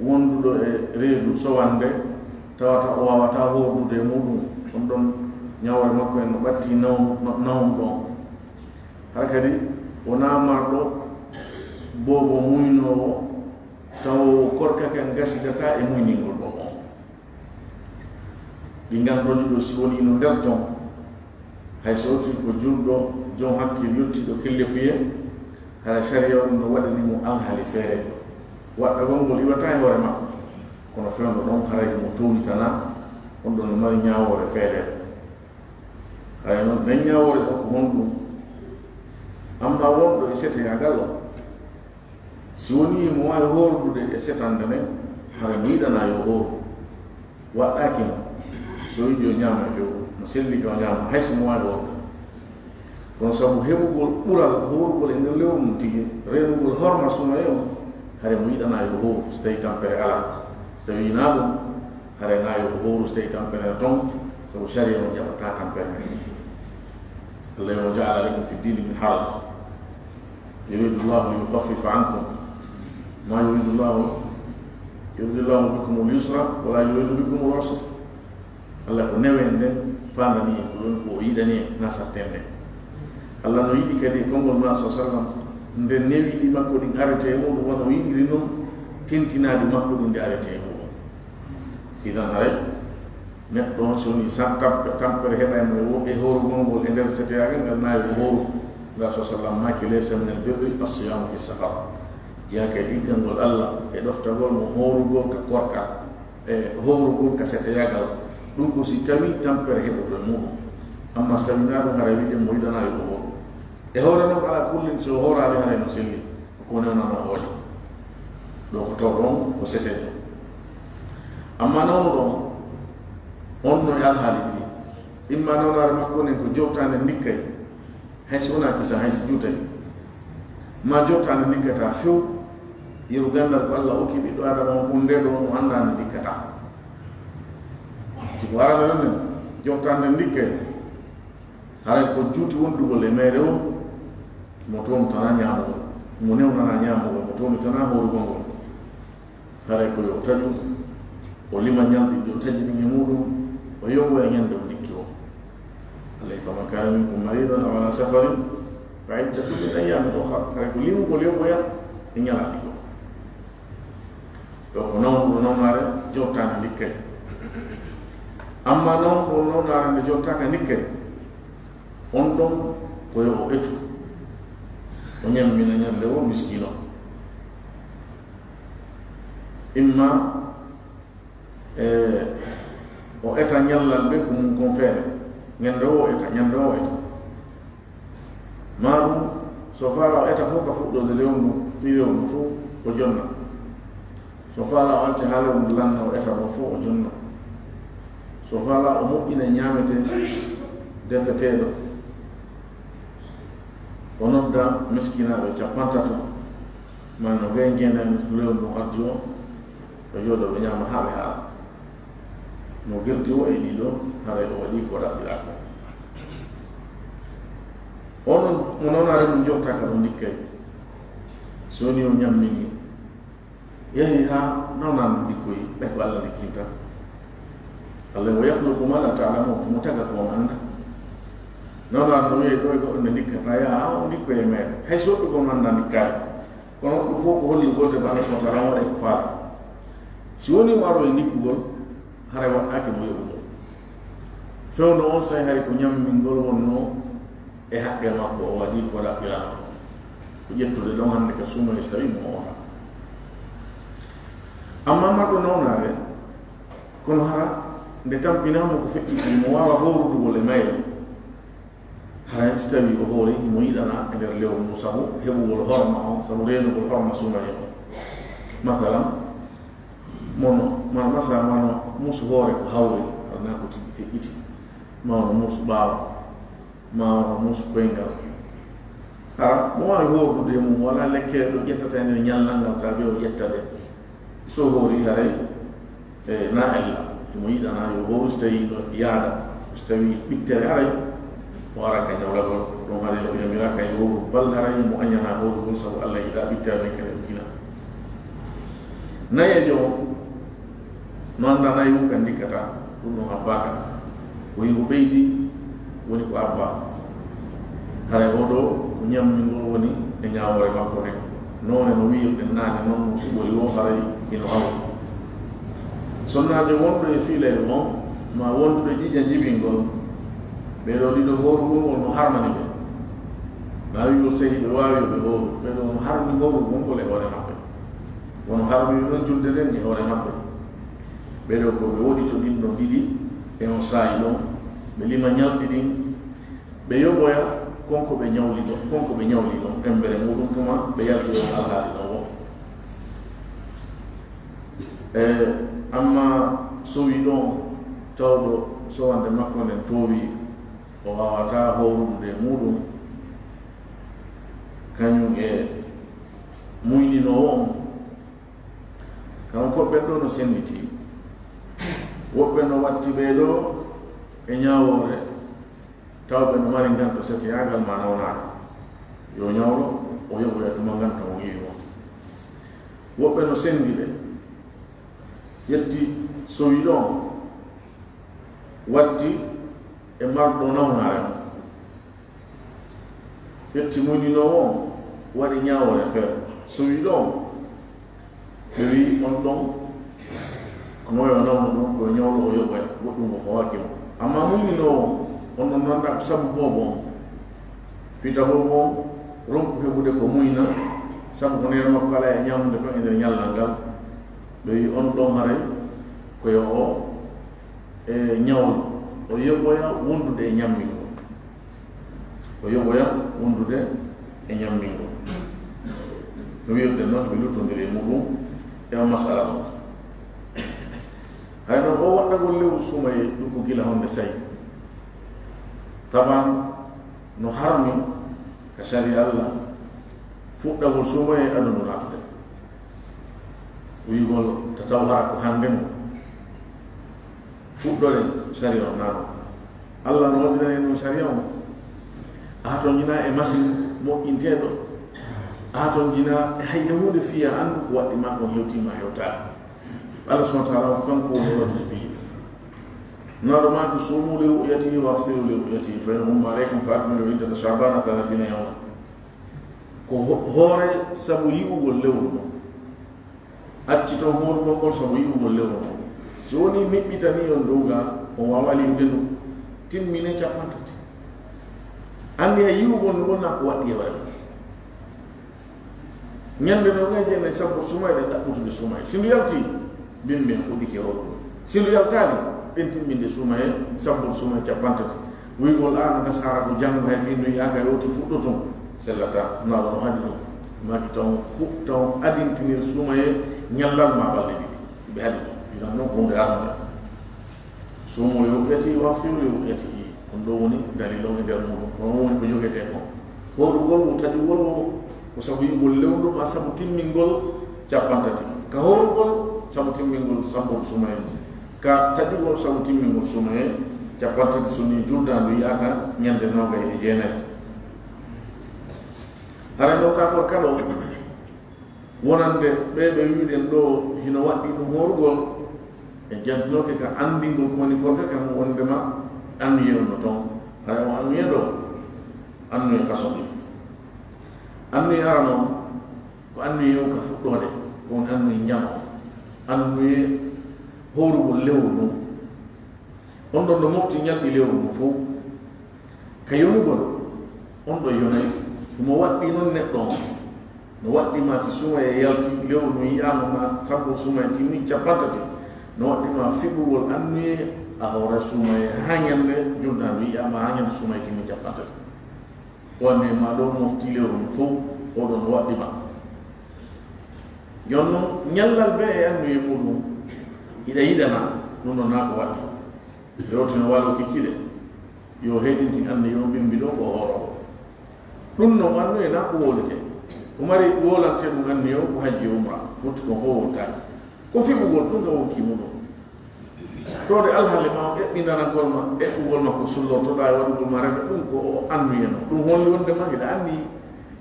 wonduɗo e reedu sowande, tawata o waawataa hoordude e muɗum, on ɗon ñawre makko en no ɓatti naw-, nawnuɗo on. Haa kadi wonaa marɗo boobo muynoowo, tawo korka kan gasidataa e muyningol boobo on. Ɗi ngantooji ɗo, si wonii no nder ton, hay so wontii ko julɗo, jom hakkil, yottiiɗo kellefuyee, hara sariya on no waɗani mo alhaali feere. Waɗɗagol ngol iwataa e hoore makko. Kono fewndo ɗon haray mo townitanaa, on ɗon no mari ñaawoore feere. Haray noon, nden ñaawoore ɗon ko honɗum? Amma wonɗo e seteyaagal on, si wonii mo waawi hoordude e setande nden, haray mo yiɗanaa yo hooru. Waɗɗaaki mo, so yiɗi o ñaama e few, no selli ka o ñaama, hay si mo waawi hoorde. Kono sabu heɓugol ɓural hoorugol e nder lewru mum tigi, reenugol horma sunoye on, haray mo yiɗanaa yo hooru, so tawii tampere alaa. So tawii hinaa ɗum, haray hinaa yo hooru, so tawii tampere no ton, sabu sariya on jaɓataa tampere. Allah yo ja'ala lakum fi dini min haraj. Yuridu Llahu li yukhaffifa ankum. Ma yuridu Llahu, yuridu Llahu bikumul yusra, wala yuridu bikumul usra. Allah ko neween nden faandani en, ko ɗum ko o yiɗani en, na satten nden. Allah no yiɗi kadi e konngol Nulaaɗo sa sallam, nde newiiɗi makko ɗin arete e muɗum, wano o yiɗiri non tentinaadi makko ɗin nde arete e muɗum. Idan haray, neɗɗo on so woni san tampe-, tampere heɓay mo e wo-, e hoorugol ngol e nder seteyaagal ngal, na yo hooru. Nulaaɗo sa sallam maaki, "Laysa minal birri as-siyaamu fi safar." Jeyaaka e ɗiggal ngol Allah e ɗoftagol mo hoorugol ka korka. E hoorugol ka seteyaagal, ɗum ko si tawii tampere heɓoto e muɗum. Amma si tawii naa ɗum, haray wiɗen mo yiɗanaa yo o hooru. E hoore non, alaa kullin, si o hooraali, haray no selli, ko ko newnanoo hooli. Ɗo ko taw ɗon ko seteejo. Amma nawnuɗo on, on no e alhaali ɗiɗi. Imma nawnaare makko nden ko jowtaande ndikkay, hay si wonaa kisan, hay si juutay. Maa jowtaande ndikkataa few, yeru ganndal ko Allah okki ɓiɗɗo Aadama on, ɗum ndee ɗoo mo anndaa nde ndikkataa. Si ko arano ɗum nden, jowtaande ndikkay, haray ko juuti wondugol e mayre o, mo toontanaa ñaamugol, mo newnanaa ñaamugol, mo toontanaa hoorugol ngol. Haray ko yo o taƴu, o lima ñalɗi ɗi o taƴi ɗin e muɗum, o yoɓoya ñande o ndikki o. Allah, "Faman kana minkum maridan aw ala safarin fa iddatun min ayyamin ukhar." Haray ko limugol yoɓoya e ñalaaɗi goo. Ɗo ko nawnuɗo nawnaare jowtaande ndikkay. Amma nawnuɗo nawnaare nde jowtaaka ndikkay, on ɗon ko yo o etu, o ñammina ñande o miskiino. Imma, e, o eta ñallal ɓe ko mum kon feere. Ñande o eta, ñande o eta. Maa ɗum, so faalaa o eta fof ka fuɗɗoode lewru ndu, fii lewru ndu fof o jonna. So faalaa o acca haa lewru ndu lanna o eta ɗon fof o jonna. So faalaa o moƴƴina ñaamete defeteeɗo. O nodda miskinaaɓe cappantato. Maa no gay ngeendani lewru ndun ardi o, ɓe jooɗoo, ɓe ñaama haa ɓe haara. No gerdi o e ɗiɗo, haray o waɗii ko ɗaɓɓiraa ko. Onon mo nawnaare mum jottaaka ɗo ndikkay, so woni o ñammini, yahi haa nawnaare ndun ndikkoyi, ɓay ko Allah ndikkinta. Allah, "Wa yakhluqu ma la ta'lamun," mo taga ko on annda. Nawnaare no wi'e ɗo e goɗɗo nde ndikkata, yaa, haa o ndikkoyi e meere. Hay so woɓɓe goo annda ndikkaali. Kono ɗum fof ko hollirgol de Allah subhanahu wa ta'ala on waɗay ko faala. Si woni o aroyi ndikkugol, haray waɗɗaaki mo yoɓugol. Fewndo on saa'i haray ko ñammingol wonnoo e haqqe makko, o waɗii ko ɗaɓɓiraa. Ko ƴettude ɗon hannde ka suuno e so tawii mo oota. Amma marɗo nawnaare, kono hara nde tampinaa mo ko feƴƴitii, mo waawa hoorudugol e mayre. Haray si tawii o hoori, mo yiɗanaa e nder lewru ndu, sabu heɓugol horma on, sabu reenugol horma suuno e on. Masalan, mono, ma, masa, wano muusu hoore ko hawri, hara naa ko tigi feƴƴiti, ma wano muusu ɓaawo, ma wano muusu koyngal. Hara mo waawi hoordude e mum, wala lekkere ɗo ƴettata e nder ñallal ngal, tawa ɓe o ƴetta ɗe. So hoori haray, e, na ella, mo yiɗanaa yo hooru, so tawii no yaada, so tawii ɓittere haray, o ara ka ñawlagol, ɗum haray o yamiraaka yo hooru, bal haray mo añanaa hoorugol, sabu Allah yiɗaa ɓittere nden kadi o dina. Nayeejo on, no anndaa nayi mum kan ndikkata, ɗum ɗon abbaaka. Ko himo ɓeydi, woni ko abba. Haray oo ɗoo ko ñammingol woni e ñaawoore makko nden. Noone no wi'irɗen naane non, no suɓori woo, haray hino hawri. Sonnaajo wonɗo e fiilayru on, maa wonduɗo e ƴiiƴan jibingol, ɓee ɗoo ɗiɗo hoorugol ngol no harmani ɓe. Maa wi'ugol sehil ɓe waawi yo ɓe hooru, ɓee ɗoo no harmi hoorugol ngol e hoore maɓɓe. Wano harmiri non julde nden e hoore maɓɓe. Ɓeɗo ko ɓe woɗi to ɗin ɗon ɗiɗi e on saa'i ɗon, ɓe lima ñalɗi ɗin, ɓe yoɓoya kon ko ɓe ñawli ɗon, kon ko ɓe ñawli ɗon, embere muɗum tuma ɓe yalti on alhaali ɗon o. E, amma sowi ɗon, tawɗo sowande makko nden toowi, o waawata hoorude muɗum, kañum e muyninoowo on, kanko ɓen ɗo no sennditi. Woɓɓe no watti ɓee ɗo e ñaawoore, taw ɓe no mari nganto setiyaagal ma nawnaaka. Yo ñawlo, o yoɓoya tuma nganto on yiɗi on. Woɓɓe no senndi ɓe, ƴetti sowi ɗon, watti e marɗo nawnaare on. Ƴetti muyninoowo on, waɗi ñaawoore feere. Sowi ɗon, ɓe wi'i on ɗon, ko no wayi o nawno ɗon, ko ñawlo o yoɓoya, goɗɗum o fawaaki mo. Amma muyninoowo on, on ɗon nannda ko sabu boobo on. Fita boobo on, ronku heɓude ko muyna, sabu ko neene makko alaa e ñaamude kon e nder ñallal ngal. Ɓe wi'i on ɗon haray, ko yo o, e, ñawlo, o yoɓoya wondude e ñammingol. O yoɓoya wondude e ñammingol. No wi'irde noon, ɓe luttondiri e muɗum e o masala on. Hay noon, o waɗɗagol lewru suumaye, ɗum ko gila honde sayi. Taban no harmi ka sariya Allah, fuɗɗagol suumaye aduna natude. Wi'ugol ta taw hara ko hande no. Fuɗɗoren sariya on naano. Allah no waɗirani ɗum sariya on. A hatonjina e machine moƴƴinteeɗo. A hatonjina e hay e huunde fiya anndu ko waɗɗi ma on hewtima hewtaade. Allah subhanahu wa ta'ala on kanko woni waɗude piiji. Naɗo ma ko suumu li ru'yatihi wa aftiru li ru'yatihi fa in ghumma alaykum fa akmilu iddata sha'bana thalathina yawman. Ko ho-, hoore sabu yi'ugol lewru on. Acci toon hoorugol ngol sabu yi'ugol lewru on. Si wonii miɓɓitanii on dow ga, on waawaa limde ndu, timmine capanɗe tati. Anndi hay yi'ugol ndu ngol naa ko waɗɗi e hoore mum. Ñande noogay e jeenay sabbur suumaye ɗen ɗaɓɓutude suumaye. Si ndu yaltii, bimbi en fuɗɗike hoorugol. Si ndu yaltaali, ɓen timminde suumaye, sabbur suumaye capanɗe tati. Wi'ugol aan nasaara ko janngo hay fii ndu yi'aaka yowti fuɗɗoto, sellataa, Nulaaɗo on haɗi ɗum. Maaki taw fu-, taw adintinir suumaye ñallal maa balɗe ɗiɗi. Ɓe haɗi ɗum. Idan non ko huunde harmande. Suumu li ru'yatihi wa aftiru li ru'yatihi. Ɗum ɗoo woni dalil on e nder muuɗum. Ko ɗum woni ko jogetee kon. Hoorugol mo taƴugol mo ko sabu yi'ugol lewru maa sabu timmingol capanɗe tati. Ka hoorugol sabu timmingol sabbur suumaye. Ka taƴugol sabu timmingol suumaye capanɗe tati so nii juldaandu yi'aaka ñande noogay e jeenay. Hara ɗoo ka kor kala o wonande ɓee ɓe wi'uɗen ɗoo hino waɗɗii ɗum hoorugol, en jantinooke ka anndingol ko woni korka kan wondema annuye on no toon. Hara o annuye ɗoo, annuye façon ɗiɗi. Annuye arano on, ko annuye on ka fuɗɗoode, ko woni annuye njama on. Annuye hoorugol lewru ndun. On ɗon no mofti ñalɗi lewru ndun fow. Ka yonugol, on ɗon yonay. Himo waɗɗii non neɗɗo on. No waɗɗii ma si suumaye yalti, lewru ndun yi'aama ma sabbur suumaye timmi capanɗe tati. No waɗɗii ma fiɓugol annuye a hoora suumaye haa ñande juldaandu yi'aama haa ñande suumaye timmi capanɗe tati. O annuye ma ɗoo mofti lewru ndun fow, o ɗon no waɗɗii ma. Jooni non, ñallal bee e annuye muuɗum, hiɗa yiɗana, ɗum ɗon naa ko waɗɗii. Rewtino walo kikiɗe, yo heyɗintin annuye on bimbi ɗoo ko hooroowo. Ɗum non annuye naa ko wowletee. Ko mari wowlantee ɗum annuye on ko hajji e umra, wonti kon fow wowltaaki. Ko fiɓugol tun ka wonkii muuɗum. Tawde alhaali ma on eɓɓindanagol ma, eɓɓugol ma ko sullortoɗaa e waɗugol ma rewɓe, ɗum ko o annuye non. Ɗum holli wonde ma hiɗa anni,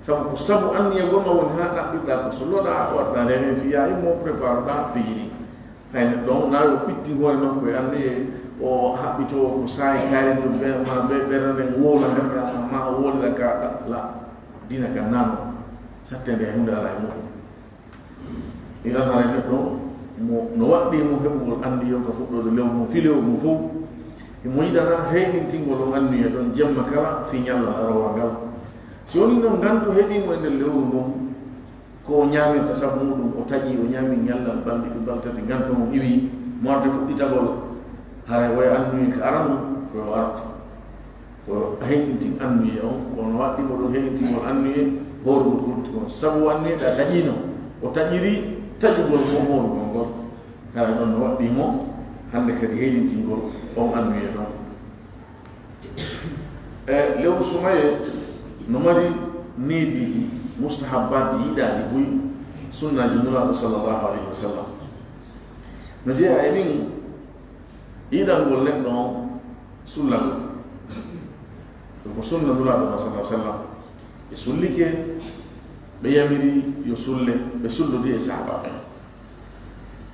sabu ko sabu anniyagol ma woni haa ɗaɓɓirɗaa ko sulloɗaa, waɗɗaa rewɓe fiyaa immo, préparoɗaa piiji ɗin. Hay neɗɗo on, naa yo ɓitti hoore makko e annuye, o haɓɓitoo ko saa'i kaari ɗum ɓe, ma ɓe, ɓernde nden wowla nder ɗaa, ma o wowlira ka ɗa-, la, diina ka nano, sattende e huunde alaa e muɗum. Iran haray neɗɗo mo, no waɗɗii mo heɓugol anniya ka fuɗɗoode lewru mum fii lewru mum fow. Himo yiɗana heyɗintingol on anniya ɗon jemma kala fii ñallal aroowal ngal. Si wonii non nganto heɓii mo e nder lewru ndun, ko o ñaamirta sabu muɗum, o taƴii, o ñaami ñallal balɗe ɗiɗi, balɗe tati, nganto on iwii, Morde fuɗɗitagol, haray woy annuye ka arano, ko yo artu. Ko heyɗintin annuye on, kono waɗɗi mo ɗum heyɗintingol annuye, hoorugol kultigol. Sabu annuye ɗa taƴino, o taƴiri taƴugol ko hoorugol ngol. Haray ɗon no waɗɗi mo, hannde kadi heyɗintingol on annuye ɗon. E lewru sumaye no mari neediiji, mustahabbaatji yiɗaaɗi buy, sunnaaji Nulaaɗo sallallahu alayhi wa sallam. No jeyaa e ɗin, yiɗangol neɗɗo on sullagol. Ɗum ko sunna Nulaaɗo sallallahu alayhi wa sallam. Ɓe sullike, ɓe yamiri yo sulle, ɓe sullodi e sahaabaaɓe.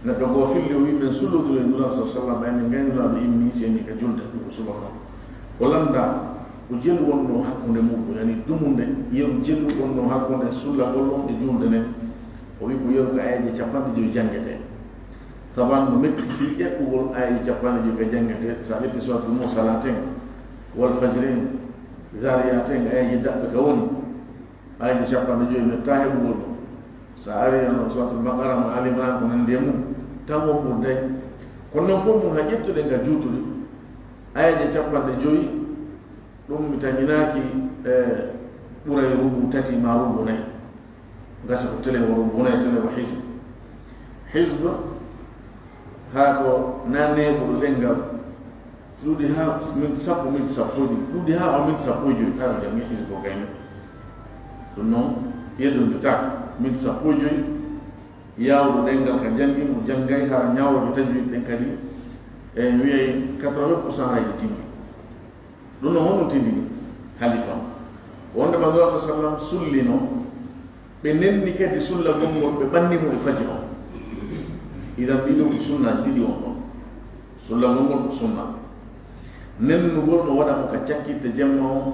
Neɗɗo goo filli o wi'i, men sullodiro e Nulaaɗo sallallahu alayhi wa sallam, ɓay men gayni Nulaaɗo immi, seeni ka julde, ɗum ko subaka. O lannda ko jelu wonnoo hakkunde muɗum, yani dumunde, yeru jelu wonnoo hakkunde sullagol on e julde nden. O wi'i ko yeru ka aayeeje capanɗe jowi janngetee. Taban no metti fii eɓɓugol aayeeje capanɗe jowi ka janngetee, sa ƴetti Suuratul Mursalaat en, Wal Fajri en, Zaariyaat en, aayeeje daɓɓe ka woni. Aayeeje capanɗe jowi men ta heɓugol ɗum. Sa ari no Suuratul Baqara, mo Ali Imran, ko nanndi e mum, taw on ɓurday. Kono non fof mum, ha ƴettuɗen ka juutuɗe, aayeeje capanɗe jowi, ɗum mi tañinaaki, e ɓuray rubu tati ma rubu nayi. Gasa ko tele o rubu nayi, tele o hizb. Hizb, haa ko na neeɓuɗo ɗemngal, si ɗuuɗi haa minti sappo, minti sappo e ɗiɗi, ɗuuɗi haa o minti sappo e jowi, haa o janngi hizbo gayni. Ɗum noon, yeddonditaaka. Minti sappo e jowi, yaawɗo ɗemngal ka janngi, mo janngay, hara ñaawooje tajwid ɗen kadi, e wiyay quatre-vingts pour cent hayɗi timmi. Ɗum no honɗum tindini? Halifa on. Wonde Manzala sallam sullino, ɓe nenni kadi sullagol ngol, ɓe ɓanni mo e fajr on. Idan ɗiɗo ko sunnaaji ɗiɗi won ɗon. Sullagol ngol ko sunna. Nennugol no waɗa mo ka cakkitte jemma on,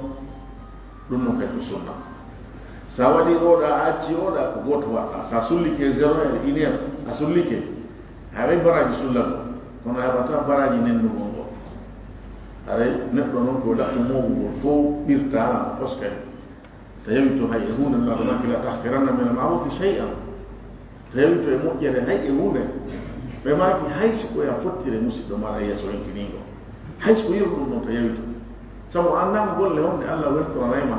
ɗum non kadi ko sunna. Sa waɗi oɗa, a acci oɗa, ko gooto waɗɗa. Sa sullike zéro heure, une heure, a sullike, a heɓay baraaji sullagol, kono a heɓata baraaji nennugol ngol. Haray neɗɗo non ko ɗaɓɓu moɓugol fof ɓirta, parce que ta yawito hay e huunde, Nulaaɗo maaki, "La tahqiranna min al-ma'rufi shay'an." Ta yawito e moƴƴere hay e huunde. Ɓe maaki, hay si ko ya fottire musiɗɗo maɗa yeeso hinkiningo, hay si ko yeru ɗum ɗon, ta yawito. Sabu a anndaa ko golle honɗe Allah weltoranay ma,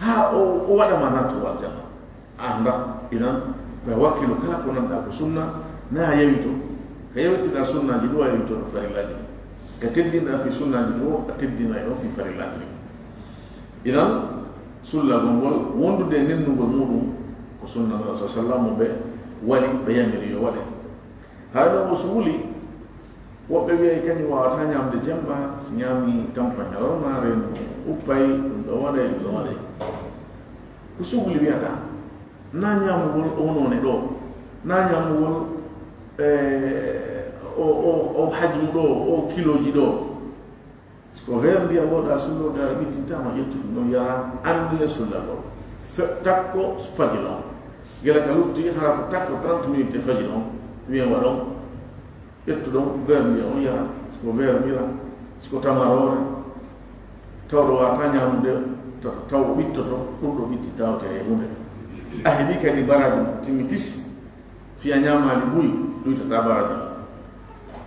haa o, o waɗa ma natto aljanna. A anndaa, idan, ko a wakkilo kala ko nanɗaa ko sunna, na a yawito. Ka yawitiɗaa sunnaaji ɗo, a yawitoto farillaaji ɗo. Ka teddinɗaa fii sunnaaji ɗo, a teddinay ɗon fii farillaaji ɗo. Idan, sullagol ngol, wondude e nennugol muɗum, ko sunna Nulaaɗo sallam mo ɓe waɗi, ɓe yamiri yo waɗe. Haray ɗon o suuli, woɓɓe wiyay kañum waawata ñaamde jemma, si ñaami tampa ñalawma, reenu uppay, ɗum ɗo waɗay, ɗum ɗo waɗay. Ko suuli wiyaɗaa, na ñaamugol o noone ɗo, na ñaamugol, eh, o, o, o hajmu ɗo, o kilooji ɗo. Si ko weer ndiyam wooɗaa sulloɗaa, ɓittintaama ƴettude ɗum ɗon yara, anniya sullagol. Fe-, takko fajiri on. Gila ka lutti, hara ko takko trente minutes e fajiri on, wiyen waɗon, ƴettuɗon weer ndiyam on yara. Si ko weer ndiyam, si ko tamaroore, tawɗo waawata ñaamude, ta-, taw o ɓittoto, ɗum ɗo ɓitti tawte e huunde. A heɓi kadi baraaji, timmi tisi. Fii a ñaamaali buy, ɗuytataa baraaji.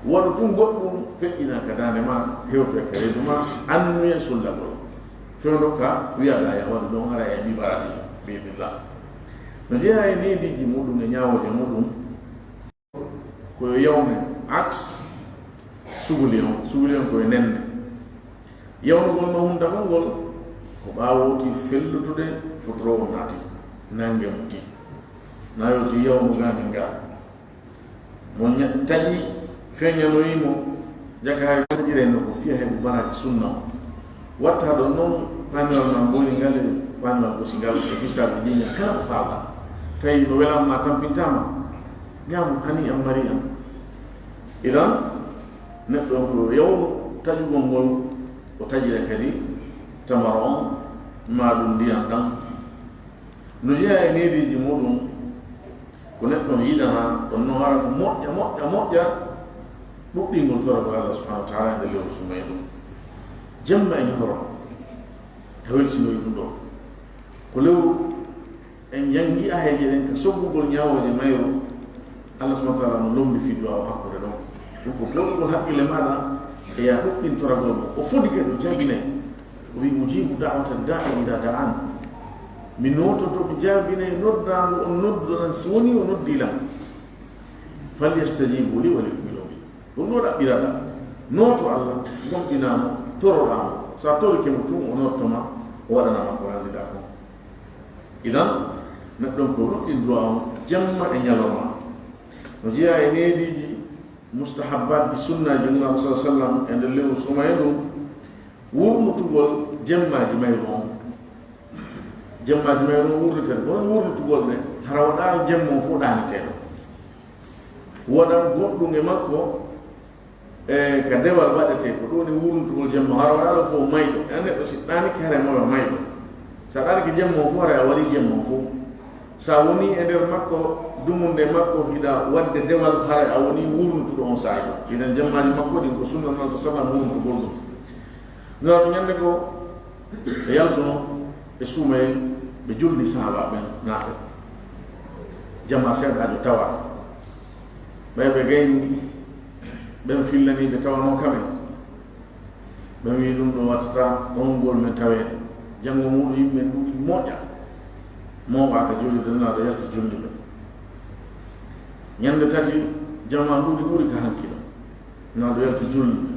Waɗu tun goɗɗum, feƴƴina ka daande ma, hewtoya ka reedu ma, annuye sullagol. Fewndo ka wiyaɗaa ya waɗu ɗon, hara e ɓi baraaji, bi idnillah. No jeyaa e neediiji muɗum e ñaawooje muɗum, ko yo yawne, aks, suguli on, suguli on ko e nenne. Yawnugol no hundagol ngol, ko ɓaawo ti fellutude, fotoroo naati, nange mo ti. Na yo ti yawnu gaani nga. Mo ña-, taƴi, feeñanoyi mo, jaga hay taƴirayno ko fiya heɓu baraaji sunna o. Watta ɗon non, paaniwal ma mboni ngal e paaniwal gosi ngal, e bisaaɓe jiña, kala ko faala. Tawi no welan ma tampintaama, ñaamu hani an mari an. Idan, neɗɗo on ko yawnu taƴugol ngol, o taƴira kadi tamaro on, maa ɗum ndiyan ɗan. No jeyaa e neediiji muɗum, ko neɗɗo on yiɗana, kono non hara ko moƴƴa, moƴƴa, moƴƴa, ɗuɗɗingol toragol Allah subhanahu wa ta'ala e nder lewru sumaye ɗum. Jemma e ñalorma, ta welsinoyi ɗum ɗo. Ko lewru en janngi aayeeje ɗen ka soggugol ñaawooje mayru, Allah subhanahu wa ta'ala no lombi fii duwaawu hakkunde ɗon. Ɗum ko pooɗugol haqqille maaɗa e yaa ɗuɗɗintoragol mo. O fodi kadi o jaabinay. O wi'i, "Ujibu da'wata da'i ida da'an." Mi noototo, mi jaabinay noddaango on nodduɗo lan, si wonii o noddii lan. "Falyastajibu li wal yu'minu bi." Ɗum ɗo ɗaɓɓiraɗa. Nooto Allah, gomɗinaa mo, toroɗaa mo. So a torike mo tun, o noddoto ma, o waɗana ma ko ranndiɗaa kon. Idan, neɗɗo on ko ɗuɗɗin du'a on, jemma e ñalorma. No jeyaa e neediiji mustahabbaat ɗi sunnaaji Nulaaɗo sallallaahu alayhi wa sallam e nder lewru sumayee ɗum, wurnitugol jemmaaji mayru on. Jemmaaji mayru on wurnitee, kono wurnitugol ɗe, hara waɗaali jemma on fof ɗaaneteeɗo. Waɗan goɗɗum e makko, e ka dewal waɗetee, ko ɗum woni wurnitugol jemma, hara waɗaali fof mayɗo. E neɗɗo si ɗaanike, haray mo yo mayɗo. Sa ɗaanike jemma on fof, haray a waɗii jemma on fof. Sa wonii e nder makko, dumunde makko, hiɗa waɗde dewal, haray a wonii wurnituɗo on saa'i ɗon. Idan jemmaaji makko ɗin ko sunna non so sallam wurnitugol ɗum. Ngam ñande goo, ɓe yaltuno e suumayel, ɓe julni sahaaba ɓen naafe. Jamaa seeɗaajo tawa. Ɓay ɓe gayni, ɓen fillanii ɓe tawanoo kamen. Ɓe wi'i, "Ɗum ɗo wattata on ngol men taweede." Janngo muuɗum yimɓe ɗuuɗi moƴƴa. Mooɓaaka julde, Nulaaɗo yalti julni ɓe. Ñande tati, jamaa ɗuuɗi ɓuri ka hanki ɗo. Nulaaɗo yalti julni ɓe.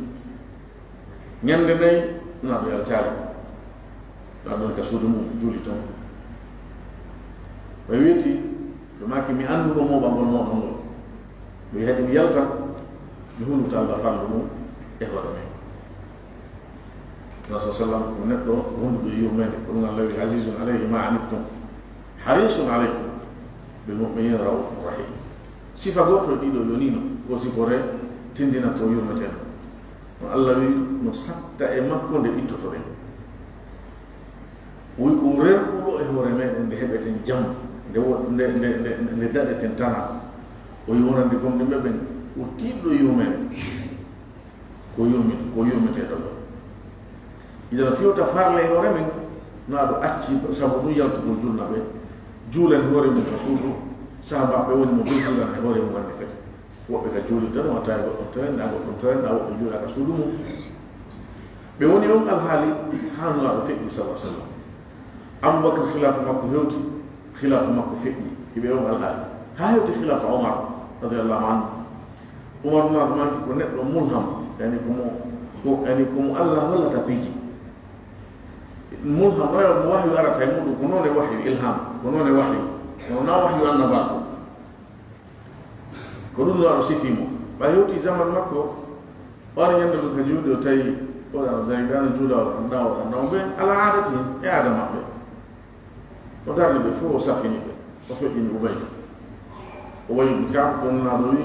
Ñande nayi, Nulaaɗo yaltaali. Nulaaɗo ɗon ka suudu mum, juuli ton. Ɓe weeti, ɓe maaki, "Mi annduno mooɓagol mooɗon ngol." Ɓe wi'i, "Haɗi mi yalta, mi huluta Allah farlu ɗum e hoore men." Rasul sallam ko neɗɗo wonduɗo e yurmeende, ko ɗum Allah wi, "Azizun alayhi ma anittum, harisun alaykum bil mu'minina raufur rahim." Sifa gooto e ɗiɗo yonino, ko sifore tindina ko yurmeteeɗo. No Allah wi, no satta e makko nde ɓittotoɗen. O wi ko rerɗuɗo e hoore meɗen nde heɓeten jam, nde wo-, nde, nde, nde, nde daɗeten tana. O wi wonande gomɗinɓe ɓen, o tiiɗɗo e yurmeende. Ko yurmi-, ko yurmeteeɗo ɗo. Idan fiwta farle e hoore men, no aɗo acci sabu ɗum yaltugol julna ɓe. Juulan hoore mum ka suudu, sahaabaaɓe woni mo ɓe juulan e hoore mum hannde kadi. Woɓɓe ka juulirde no watta e goɗɗum teren, na goɗɗum teren, na woɓɓe juula ka suudu mum. Ɓe woni on alhaali haa Nulaaɗo feƴƴi, sallallahu alaihi wasallam. Abubakar khilaafa makko hewti, khilaafa makko feƴƴi, iɓe on alhaali. Haa hewti khilaafa Omar, radiyallahu anhu. Umar ibn Khattab ko neɗɗo mulham, yani ko mo, ko, yani ko mo Allah hollata piiji. Mulham, oya mo wahyu arata e muɗum, ko noon e wahyu, ilham, ko noon e wahyu. Kono na wahyu annabaaku. Ko ɗum Nulaaɗo sifi mo. Ɓay hewti zaman makko, o ari ñande ɗum ka juuɗe, o tawi o ɗano dari, ɗano juula, o ɗano ɗawa, o ɗano ɗawa. Ɓe alaa aadati hen, e aada maɓɓe. O darni ɓe fof, o safini ɓe, o feƴƴini Ubay. Ubay, kanko ko Nulaaɗo wi,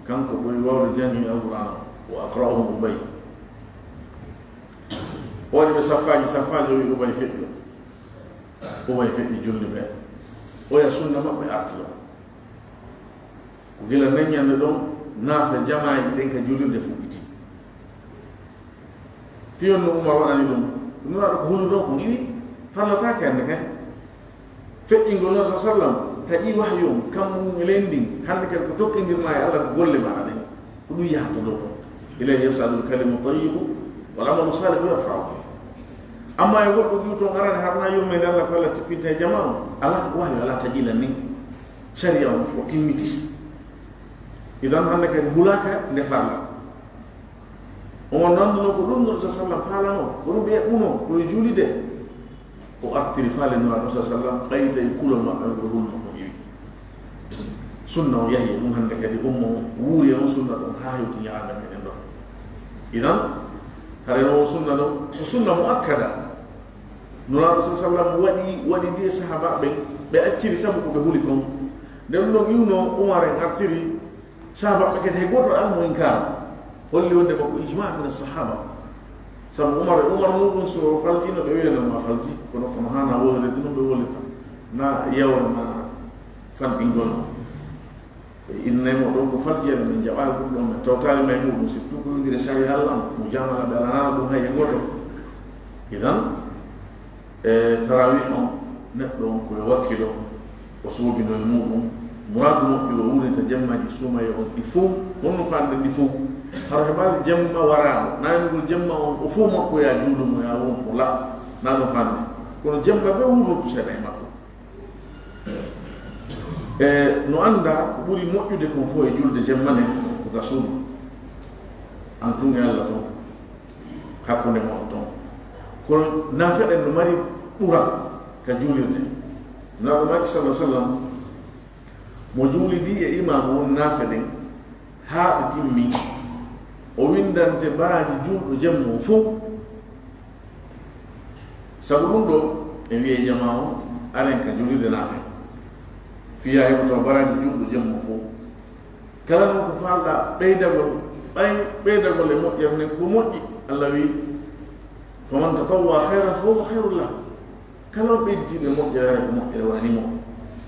kanko ɓuri wawde jangi Alqur'aana o, wa aqra'uhum Ubay. O waɗi ɓe saffaaji, saffaaji, o wi Ubay feƴƴu. Ubay feƴƴi julni ɓe. Oya sunna maɓɓe arti ɗon. Ko gila nden ñande ɗon, naafa jamaaji ɗen ka juulirde fuɗɗiti. Fiyon no Umar waɗani ɗum, Nulaaɗo ko huluno ko iwi, fallataake hannde kadi. Feƴƴingol non sa sallam, taƴi wahyu on, kammu e leydi ndin, hannde kadi ko tokkindirma e Allah ko golle maaɗa ɗen. Ko ɗum yahata ɗo ton. Ilayhi yas'adul kalimu tayyibu, wal amalu salihu yarfa'uhu. Amma e goɗɗo wi'u ton arani harna yurmeende Allah ko Allah tippinta e jamaa on, alaa ko wahyu, alaa taƴilan ni. Sariya on, o timmitis. Idan hannde kadi hulaaka nde farla. Omo nanduno ko ɗum Nulaaɗo sa sallam faalano, ko ɗum ɓe eɓɓuno, ko e juulide. O artiri faale Nulaaɗo sa sallam, ɓay tawi kulol maɓɓe on ko hulno ko iwi. Sunna o yahi e ɗum hannde kadi, umma o wuuri e on sunna ɗon haa hewti ñalande meɗen ɗon. Idan, hare no on sunna ɗon, ko sunna muakkada. Nulaaɗo sa sallam waɗi, waɗi ndi e sahaaba ɓen, ɓe acciri sabu ko ɓe huli kon. Nden ɗum ɗon iwno Umar en artiri, sahaaba ɓe kadi hay gooto almo inkaar. Holli wonde makko ijma min as-sahaba. Sabu Umar, Umar muɗum so faljino ɓe wi'ana ma falji, kono, kono hana wohre ɗum ɓe wollita. Na yawre na fanɗingol mo. Ɓe innay mo ɗon ko faljere, min jaɓaali ɗum ɗon, min tawtaali may muɗum, surtout ko yondire sariya Allah on, mujamala ɓe alanaa ɗum hay e gooto. Idan, e tarawih on, neɗɗo on ko yo wakkilo, o soobino e muɗum, Muraadu moƴƴuɗo wuurnita jemmaaji suumaye on ɗi fow. Honno faande ɗi fow? Hara heɓaali jemma waraaɗo, naanugol jemma on, o fow makko ya juulumo, ya wonko la, na ɗon faande. Kono jemma ɓe wuurnotu seeɗa e makko. E no annda ko ɓuri moƴƴude kon fof e julde jemma nden, ko ka suudu. An tun e Allah ton, hakkunde mon ton. Kono naafeɗen no mari ɓural ka juulirde. Naaɓe maaki, sallallahu alaihi wasallam, mo juulidi e imaamu on naafe ɗen haa ɗe timmi, o winndante baraaji juulɗo jemma on fow. Sabu ɗum ɗo, e wi'e jamaa on, aren ka juulirde naafe, fiya heɓoto baraaji juulɗo jemma on fow. Kala non ko faalɗaa ɓeydagol, ɓay ɓeydagol e moƴƴere nden ko moƴƴi, Allah wi'i, "Faman tatawwa khairan fa huwa khairul lah." Kala on ɓeyditiiɗo e moƴƴere, haray ko moƴƴere wonani mo.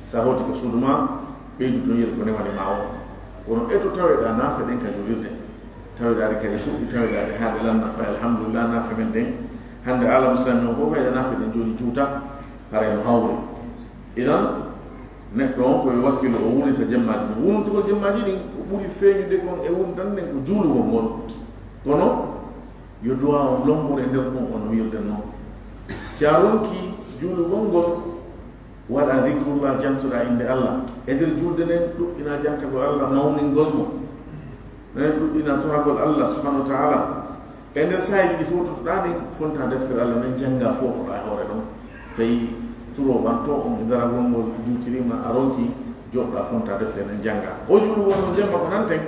So a hawti ko suudu ma, ɓeydu to yir ko newani ma o. Kono e to taweɗaa naafe ɗen ka juulirde. Taweɗaa ɗe kadi fuɗɗi, taweɗaa ɗe haa ɗe lanna, ɓay alhamdulillah, naafe men ɗen. Hannde alam islam on fof, fayda naafe ɗen jooni juuta, haray no hawri. Idan, neɗɗo on ko yo wakkilo o wuurnita jemmaaji ɗin. Wuurnitugol jemmaaji ɗin, ko ɓuri feeñude kon e wuurnitande nden ko juulugol ngol. Kono, yo duwaa on lommbor e nder ɗum, ono wiirden non. Si a ronki juulugol ngol, waɗa zikrullah, jantoɗaa innde Allah. E nder juulde nden, ɗuɗɗinaa jantagol Allah, mawningol mo. Nden ɗuɗɗinaa toragol Allah subhanahu wa ta'ala. E nder saa'iiji ɗi fowtotoɗaa ɗin, fontaa deftere Allah nden, janngaa, fowtoɗaa e hoore ɗon. So tawii turo wanto on e daragol ngol juutiriima, a ronki, jooɗoɗaa, fontaa deftere nden, janngaa. O juulu wonno jemma ko nanten,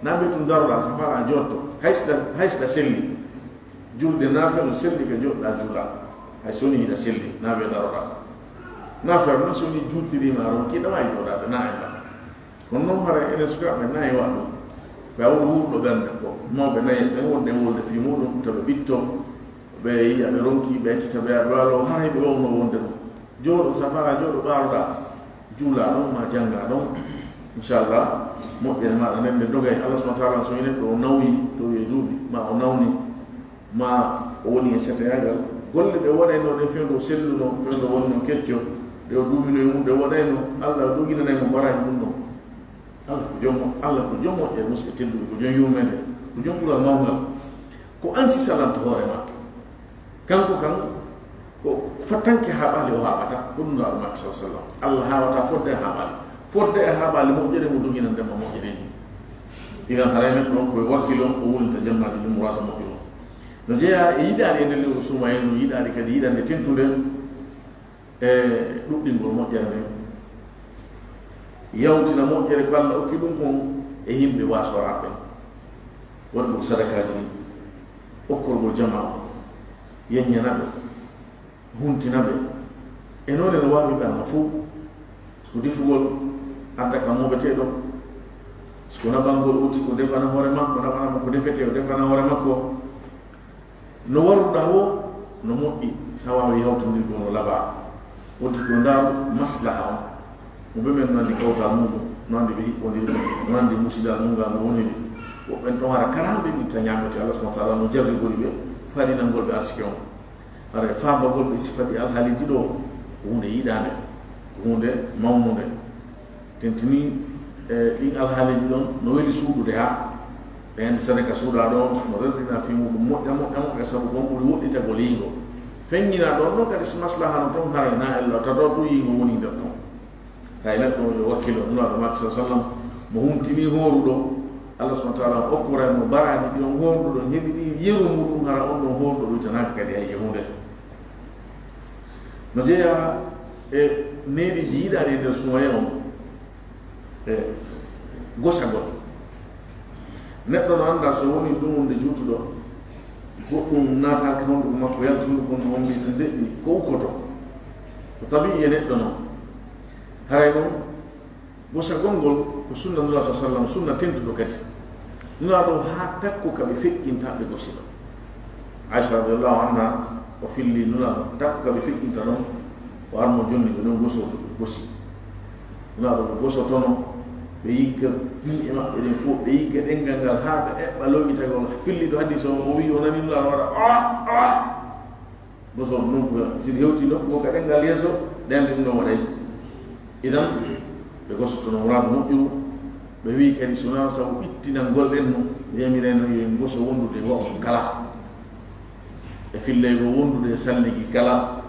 na mbiyee tun daroɗaa, safara a jootto. Hay si ɗa, hay si ɗa selli. Julde naafila no selli ka jooɗoɗaa juulaa. Hay so woni hiɗa selli, na mbiyee daroɗaa. Naafila non so woni juutiriima, a ronki, ɗa waawi jooɗaade, na enɗa. Kono non, haray enen sukaaɓe nayi wa ɗum. Ɓe a woni wuurɗo ɓernde ko mawɓe nayi ɓen wonde e wolde fii muɗum, to ɓe ɓitto, ɓe yiya ɓe ronki, ɓe accita ɓe yaha ɓe aloo, haray ɓe wawno wonde ɗum. Jooɗo safara, jooɗo ɓaaroɗaa, juulaa ɗon, ma janngaa ɗon. Inchallah, moƴƴere maaɗa nden nde dogay. Allah subhanahu wa ta'ala so neɗɗo o nawyi, to wiye duuɓi, ma o nawni, ma o woni e seteyaagal. Golle ɗe o waɗayno ɗen, fewndo o selluno, fewndo o wonno kecco, ɗe o duumino e mum, ɗe o waɗayno, Allah doginanay mo baraaji mum ɗon. Allah ko jom mo-, Allah ko jom moƴƴere, musidɓe tedduɓe, ko jom yurmeende, ko jom ɓural mawngal. Ko an si salanto hoore ma. Kanko kan, ko fattanke haaɓaali o haaɓata, ko ɗum Nulaaɗo maaki, sallallahu alaihi wasallam. Allah haaɓata fodde a haaɓaali. Fodde a haaɓaali moƴƴere, mo doginande ma moƴƴereeji. Idan haray neɗɗo on ko e wakkilo, o wulinta jemmaaji ɗin muraada moƴƴuno. No jeyaa e yiɗaade e nder lewru suumaye, no yiɗaade kadi yiɗande tentunde e ɗuɗɗingol moƴƴere nden. Yawtina moƴƴere ko Allah okki ɗum kon e yimɓe waasoraaɓe ɓen. Waɗugol sadakaaji ɗin, okkorgol jamaa on, yeññana ɓe, huntina ɓe. E noone no waawi ɓe amma fow. So ko defugol, adda ka mooɓeteeɗo. So ko naɓangol, oti ko defana hoore makko, naɓana mo ko defetee, o defana hoore makko. No waruɗaa woo, no moƴƴi, so a waawi hawtondirgol no labaa. Wonti ko ndaaru maslaha on. Mo ɓe men no anndi kawtal mum, no anndi ɓe hiɓɓondiri ɗum, no anndi musidal mum ngal no woniri. Woɓɓe ɓen ton hara kala ɓe ɓitta ñaamete, Allah subhanahu wa ta'ala no jarribori ɓe, faaɗinangol ɓe arsike on. Hara e faabagol ɓe sifa ɗi alhaaliiji ɗo, ko huunde yiɗaande, ko huunde mawnunde. Tentini, e, ɗin alhaaliiji ɗon no weli suuɗude haa ɓe anndi sadaka suuɗaa ɗon no rerɗina fii muɗum moƴƴa, moƴƴa, moƴƴa, sabu ko on ɓuri woɗɗitagol yiingo. Feññinaa ɗon ɗon kadi si maslaha no ton, haray na ella tato tun yiingo woni nder ton. Hay neɗɗo yo wakkilo Nulaaɗo Makko, sallallahu alaihi wasallam, mo huntini hooruɗo, Allah subhanahu wa ta'ala okkoray mo baraaji ɗi on hooruɗo ɗon heɓi ɗi yeru muɗum, hara on ɗon hooruɗo ɗuytanaaka kadi hay e huunde. No jeyaa e neeɗiiji yiɗaaɗi e nder sumaye on, e gosagol. Neɗɗo no annda so woni dumunde juutuɗo, goɗɗum naataaka honduko makko, yalti honduko no on mbiyi to deƴƴi, ko ukkoto. Ko tabi'i e neɗɗo non. Haray non, gosagol ngol ko sunna Nulaaɗo, sallallahu alaihi wasallam, sunna tentuɗo kadi. Nulaaɗo haa takko ka ɓe feƴƴinta ɓe gosiɗo. Aisha radiyallahu anha o filli Nulaaɗo takko ka ɓe feƴƴinta ɗon, o arno jonni ɓe ɗon goso, gosi. Nulaaɗo ɓe gosotono, ɓe yigga ɓiɓɓe maɓɓe ɓen fof, ɓe yigga ɗenngal ngal haa ɓe eɓɓa loytagol. Filliiɗo hadiis o, o wi'i o nani Nulaaɗo waɗa, "Ah, ah!" Bosol ɗum ko si ɗi hewti nokku ko kaɗen ngal yeeso, ɗen ɗum ɗon waɗay. Idan, Ɓe gosoto no muraadu moƴƴuru. Ɓe wi'i kadi, so wonaa sabu ɓittinangol en no, ɓe yamirayno yo en goso wondude e wa'o kala, e filleygo wondude e salligi kala.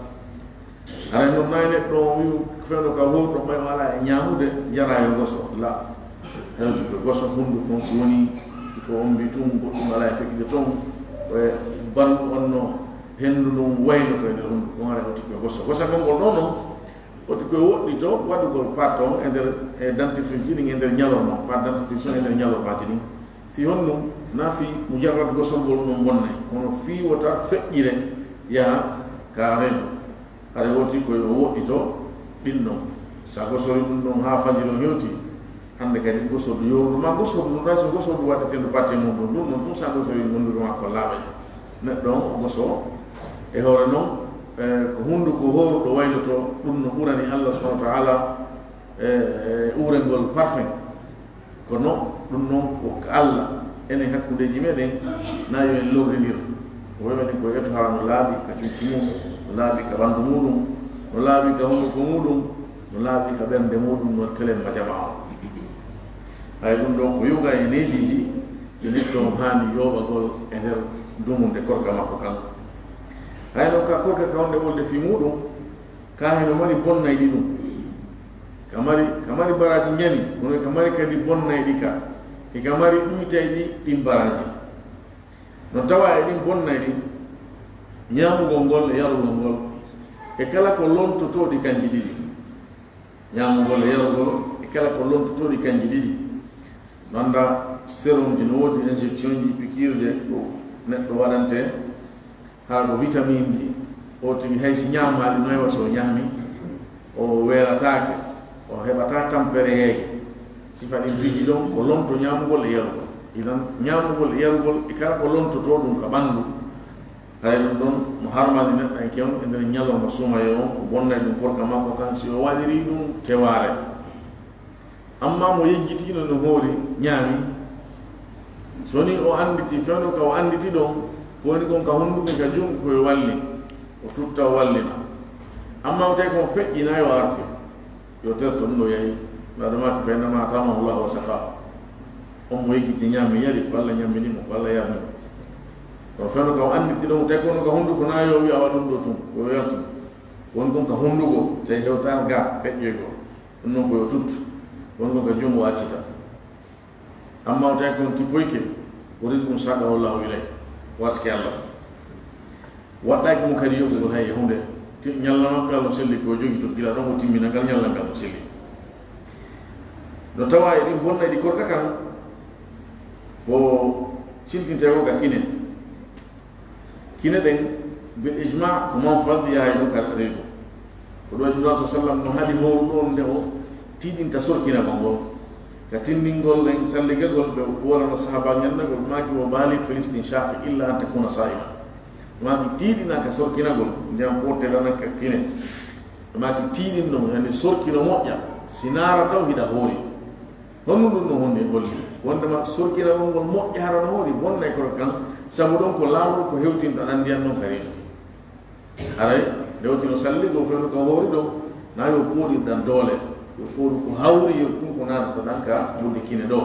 Haray non nayi neɗɗo on wi'u fewndo ka howto ɓay o alaa e ñaamude, jara yo goso. La. Hewti ko goso hunduko on, si woni ko ombi tun, goɗɗum alaa e feƴƴude ton, e bandu on no hendu ndun wayloto e nder hunduko on, haray hoti ko goso. Gosagol ngol ɗon non, woti ko woɗɗi to waɗugol pat on e nder, e dentifrice ɗin e nder ñalorma, pat dentifrice on e nder ñalormaji ɗin. Fii honɗum? Na fii mujarrad gosorgol ɗum bonnay, kono fii wota feƴƴire yaha ka reedu. Haray woti ko yo woɗɗi to ɗin ɗon. Sa gosori ɗum ɗon haa fajiri on hewti, hande kadi gosordu yowru ma gosordu, ɗum ɗon so gosordu waɗeteendu pat e mum ɗum, ɗum ɗon tun sa gosori hunduko makko laaɓay. Neɗɗo on o goso e hoore non, e, ko hunduko howruɗo wayloto, ɗum no ɓurani Allah subhanahu wa ta'ala, e, e, uurengol parfum. Kono ɗum non ko ka Allah, enen hakkundeeji meɗen, na yo en lorrindir. Ko wewani ko eto hara no laaɓi ka cuuci mum, no laaɓi ka ɓandu muɗum, no laaɓi ka hunduko muɗum, no laaɓi ka ɓernde muɗum, no telen ma jama on. Hay ɗum ɗon ko yoga e neediiji ɗi neɗɗo on haani yooɓagol e nder dumunde korka makko kan. Hay non ka korka ka wonde wolde fii muɗum, ka hino mari bonnayɗi ɗum. Ka mari, ka mari baraaji ñani, kono ka mari kadi bonnayɗi ka. E ka mari ɗuytayɗi ɗin baraaji. No tawa e ɗin bonnayɗi, ñaamugol ngol e yarugol ngol, e kala ko lontotooɗi kanji ɗiɗi. Ñaamugol e yarugol e kala ko lontotooɗi kanji ɗiɗi. No annda, sérum ji no woodi, injection ji, piqûre je, ko neɗɗo waɗante, hara ko vitamine ji, o tigi hay si ñaamaali no hewa so ñaami, o weelataake, o heɓata tampere heege. Sifa ɗin piiji ɗon ko lonto ñaamugol e yarugol. Idan, ñaamugol e yarugol e kala ko lontotoo ɗum ka ɓanndu, hay ɗum ɗon no harmani neɗɗanke on e nder ñalorma suumaye on, ko bonnay ɗum korka makko kan si o waɗiri ɗum tewaare. Amma mo yejjitiino no hoori, ñaami, so ni o annditi fewndo ka o annditi ɗon, ko woni kon ka hunnduko, ka junngo, ko yo walli, o tutta, o wallina. Amma o tawi kon feƴƴi, na yo artir, yo terto ɗum o yahi, na ɗo maaki fa innama at'amahu Allahu wa saqahu. On mo yejjiti ñaami, yari, ko Allah ñammini mo, ko Allah yarni mo. Kono fewndo ka o annditi ɗon, tawi kono ka hunnduko, na yo wi'a wa ɗum ɗo tun, ko yo yaltin. Ko woni kon ka hunnduko, tawi hewtaali ga feƴƴoygol. Ɗum non ko yo tuttu, won ko ka junngo accita. Amma o tawi kon tippoyke, ko rizqun saqahu Allahu ilayh, ko arsike Allah. Waɗɗaaki mo kadi yoɓugol hay e huunde. Ti-, ñalla makko Allah selli ko jogi to gila ɗon o timmina ngal ñalla ngal o selli. No tawa e ɗin bonnayɗi korka kan, ko cintinte ko ka kine. Kine ɗen, bil ijma, ko man fardi yahay ɗo ka reedu. Ko ɗo Nulaaɗo sallam no haɗi howru ɗon nde o tiiɗinta sorkinagol ngol. Ka tinndingol ɗen salligagol, ɓe wolano sahaaba ñannagol, maaki: "Wa balig fil istinshaq illa an takuna sa'iman." Maaki: "Tiiɗina ka sorkinagol, ndiyam porte lana ka kine." Maaki: "Tiiɗin ɗon, yani sorkino moƴƴa, si naara taw hiɗa hoori." Honno ɗum no honde holli? Wondema sorkinagol ngol moƴƴa hara no hoori, bonnay korka kan, sabu ɗon ko laawol ko hewtinta ɗan ndiyan non ka reedu. Haray, nde woti no salli, go fewndo ka hoori ɗo, na yo pooɗir ɗan doole, yo pooɗu ko hawri yo tun ko naatata ɗan ka ɓurɗi kine ɗo.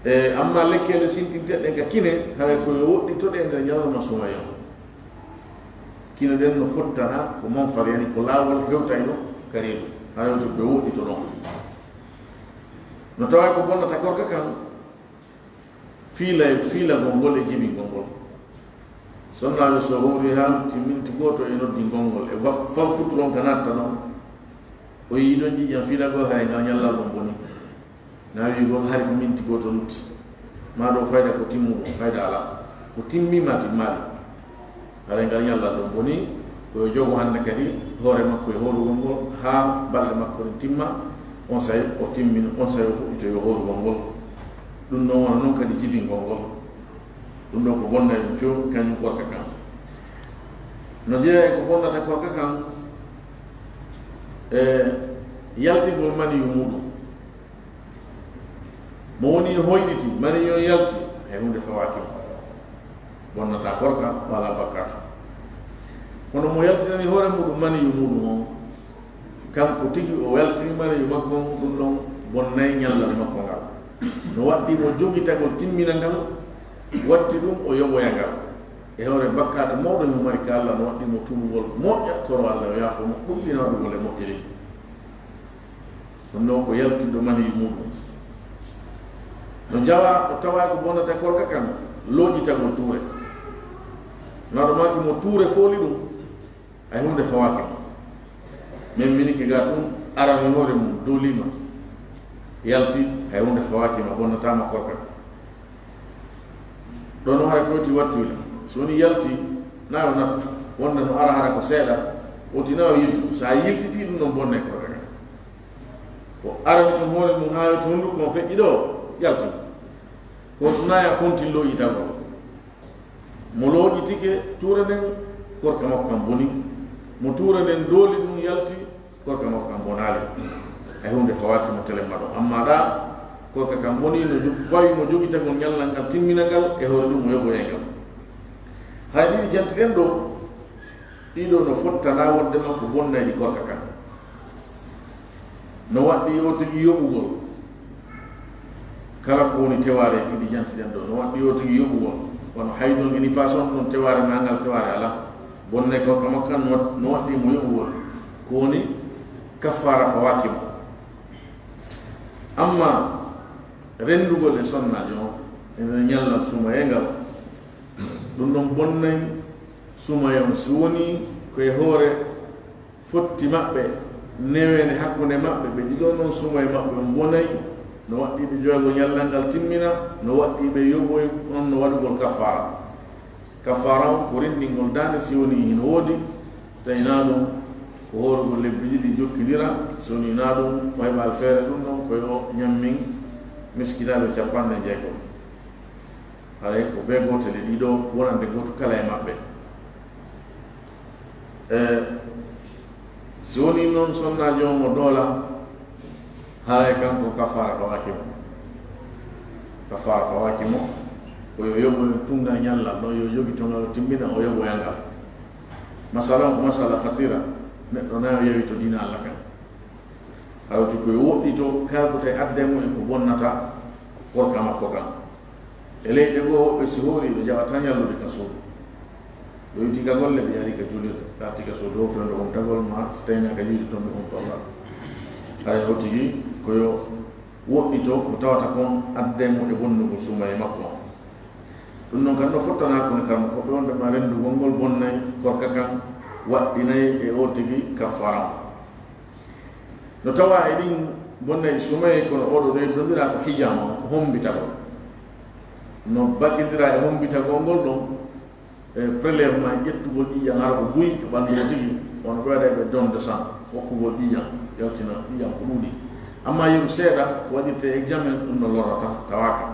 E, amma lekkele sintinteɗe ɗen ka kine, haray ko yo woɗɗitoɗe e nder ñalorma sumayon. Kine ɗen no fottana ko manfar, yani ko laawol hewtayno ka reedu, haray to ɓe woɗɗito ɗon. No tawa ko bonnata korka kan, fiila, fiilagol ngol e jibingol ngol. Sonnaajo so hoori haa lutti minti gooto e noddingol ngol, e wa-, fal futuro on ka natta ɗon, o yii ɗon ƴiƴam fiilagol, haray ngal ñallal ɗon boni. Na wi'ugol hari ko minti gooto lutti. Ma ɗo fayda ko timmuɗo, fayda alaa. Ko timmi ma timmaali. Haray ngal ñallal ɗon boni, ko yo jogo hannde kadi hoore makko e hoorugol ngol haa balɗe makko ɗen timma, onsay o timmino, onsay o fuɗɗitoyo hoorugol ngol. Ɗum ɗon wona non kadi jibingol ngol. Ɗum ɗo ko bonnay ɗum few, kañum korka kan. No jeeya e ko bonnata korka kan, e yaltingol maniyu muɗum. Mo woni hoyɗiti, maniyu on yalti, hay huunde fawaaki mo. Bonnata korka, wala bakkaatu. Kono mo yaltinani hoore muɗum maniyu muɗum on, Kanko tigi o weltini maniyu makko on, ɗum ɗon bonnay ñallal makko ngal. No waɗɗii mo jogitagol timminal ngal, watti ɗum o yoɓoya ngal. E hoore bakkaatu mawɗo himo mari ka Alla, no waɗɗii mo tuubugol moƴƴa, toro Alla yo yaafo mo, ɗum ina waɗugol e moƴƴereeji. Ɗum ɗon ko yaltinɗo maniyu muuɗum. No jawa, o tawa ko bonnata korka kan, looƴitagol tuure. No aɗa maaki mo tuure fooli ɗum, hay huunde fawaaki mo. Men minike ga tun, arani hoore mum, dooliima, yalti, hay huunde fawaaki ma, bonnataama korka. Ɗon no hara ko woti wattu ila. So woni yalti, na yo nattu. Wonde no ara hara ko seeɗa, woti na yo yiltitu. So a yiltitii ɗum ɗon bonnay korka kan. Ko arani ɗum hoore mum haa yoti hunnduko on feƴƴi ɗo, yalti. Ko tun na ya kontin looƴitagol. Mo looƴitike tuure nden, korka makko kan boni. Mo tuure nden dooli ɗum yalti, korka makko kan bonaali. Hay huunde fawaaki mo telemma ɗon. Amma ɗa, korka kan boni no jo-, fawi mo jogitagol ñallal ngal timminal ngal, e hoore ɗum mo yoɓoyay ngal. Hay ɗiɗi jantiɗen ɗo, ɗiɗo no fottana wonde makko bonnayɗi korka kan. No waɗɗii o tigi yoɓugol kala ko woni tewaare e ɗiɗi jantiɗen ɗo, no waɗɗii o tigi yoɓugol, kono haydon e nifaas on ɗon tewaare ma ngal tewaare alaa. Bonnay korka makko kan no waɗ-, no waɗɗii mo yoɓugol, ko woni kaffaara fawaaki mo. Amma renndugol e sonnaajo on, ene ñallal sumayee ngal, ɗum ɗon bonnay sumayee on si wonii ko e hoore fotti maɓɓe, neweende hakkunde maɓɓe, ɓe ɗiɗo non sumayee maɓɓe on bonay, no waɗɗii ɓe joygol ñallal ngal timmina, no waɗɗii ɓe yoɓoy on no waɗugol kaffaara. Kaffaara on ko renndingol daande si wonii hino woodi, so tawii naa ɗum ko hoorugol lebbi ɗiɗi jokkindira, si wonii naa ɗum o heɓa alfeere ɗum ɗon ko yo ñammin miskinaaɓe cappanɗe jeego. Haray ko bee gootel e ɗiɗo wonande gooto kala e maɓɓe. E, si wonii noon sonnaajo on o doola, haray kanko kaffaara fawaaki mo. Kaffaara fawaaki mo, ko yo yoɓoy tun ngal ñallal ɗon, yo jogito ngal o timmina, o yoɓoya ngal. Masala on ko masala khatira, neɗɗo na yo yawito diina Alla kan. Hawti ko yo woɗɗito kala ko tawi adda e mumen ko bonnata korka makko kan. E leyɗe goo woɓɓe si hoori ɓe jaɓata ñallude ka suudu. Ɓe yawti ka golle ɓe yari ka juulirde, ɓe arti ka suudu o fewndo on tagol ma si tawii na ka juulirde ton ɓe on torra. Haray o tigi ko yo woɗɗito ko tawata kon adda e mum e bonnugol sumayee makko on. Ɗum noon kan no fottana ko ne kam ko ɓe wonde ma renndugol ngol bonnay korka kan waɗɗinay e o tigi kaffaara on. No tawa e ɗin bonnayɗi sumayee kono oɗo ɗo yeddondiraa ko hijaama on, hommbitagol. No bakindira e hommbitagol ngol ɗon, e prélèvement, ƴettugol ƴiiƴan hara ko buy e ɓanndu o tigi, wano ɓe waɗa e ɓe don de sang, hokkugol ƴiiƴan, yaltina ƴiiƴan ko ɗuuɗi. Amma yeru seeɗa, waɗirte examen, ɗum no lorata, tawaaka.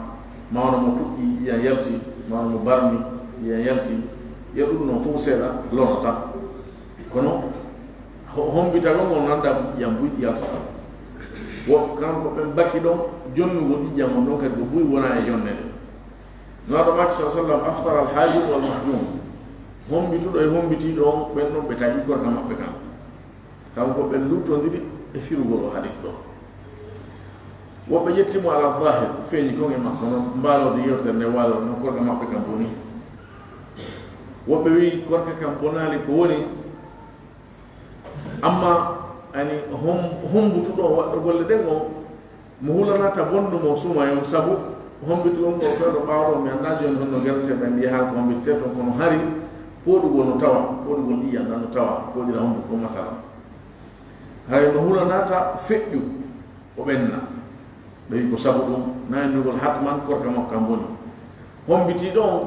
Ma wano mo tuɓɓi, ƴiiƴan yalti, ma wano mo barmi, ƴiiƴan yalti, yeru ɗum noon fof seeɗa, lorata. Kono ho-, hommbitagol ngol nanndaa ko ƴiiƴan buy yaltata. Wo kanko ɓen baki ɗon, jonnugol ƴiiƴan on ɗon kadi ko buy wona e jonnede. Nulaaɗo maaki sallallaahu alayhi wa sallam, "Aftara al-haajim wal mahjum." Hommbituɗo e hommbitiiɗo on, ɓen ɗon ɓe taƴi korka maɓɓe kan. Kanko ɓen luttondiri e firugol o hadis ɗo. Woɓɓe ƴetti mo ala zahir, feeñi kon e makko, no mbaaloode yewtere nde waalor, no korka maɓɓe kan boni. Woɓɓe wi'i korka kan bonaali ko woni, amma ani hom-, hommbutuɗo waɗɗo golle ɗen on, mo hulanata bonnu mo sumayee on, sabu hommbitugol ngol fewndo ɓaawo ɗo, mi anndaa jooni honno gerteeɓe mbiya haa ko hommbitete ton, kono hari pooɗugol no tawa, pooɗugol ƴiiƴan ɗan no tawa, pooɗira hommbutu ko masala. Haray no hulanata feƴƴu, o ɓenna. Ɓe wi'i ko sabu ɗum, na annugol hatman korka makko kan boni. Hommbitii ɗon,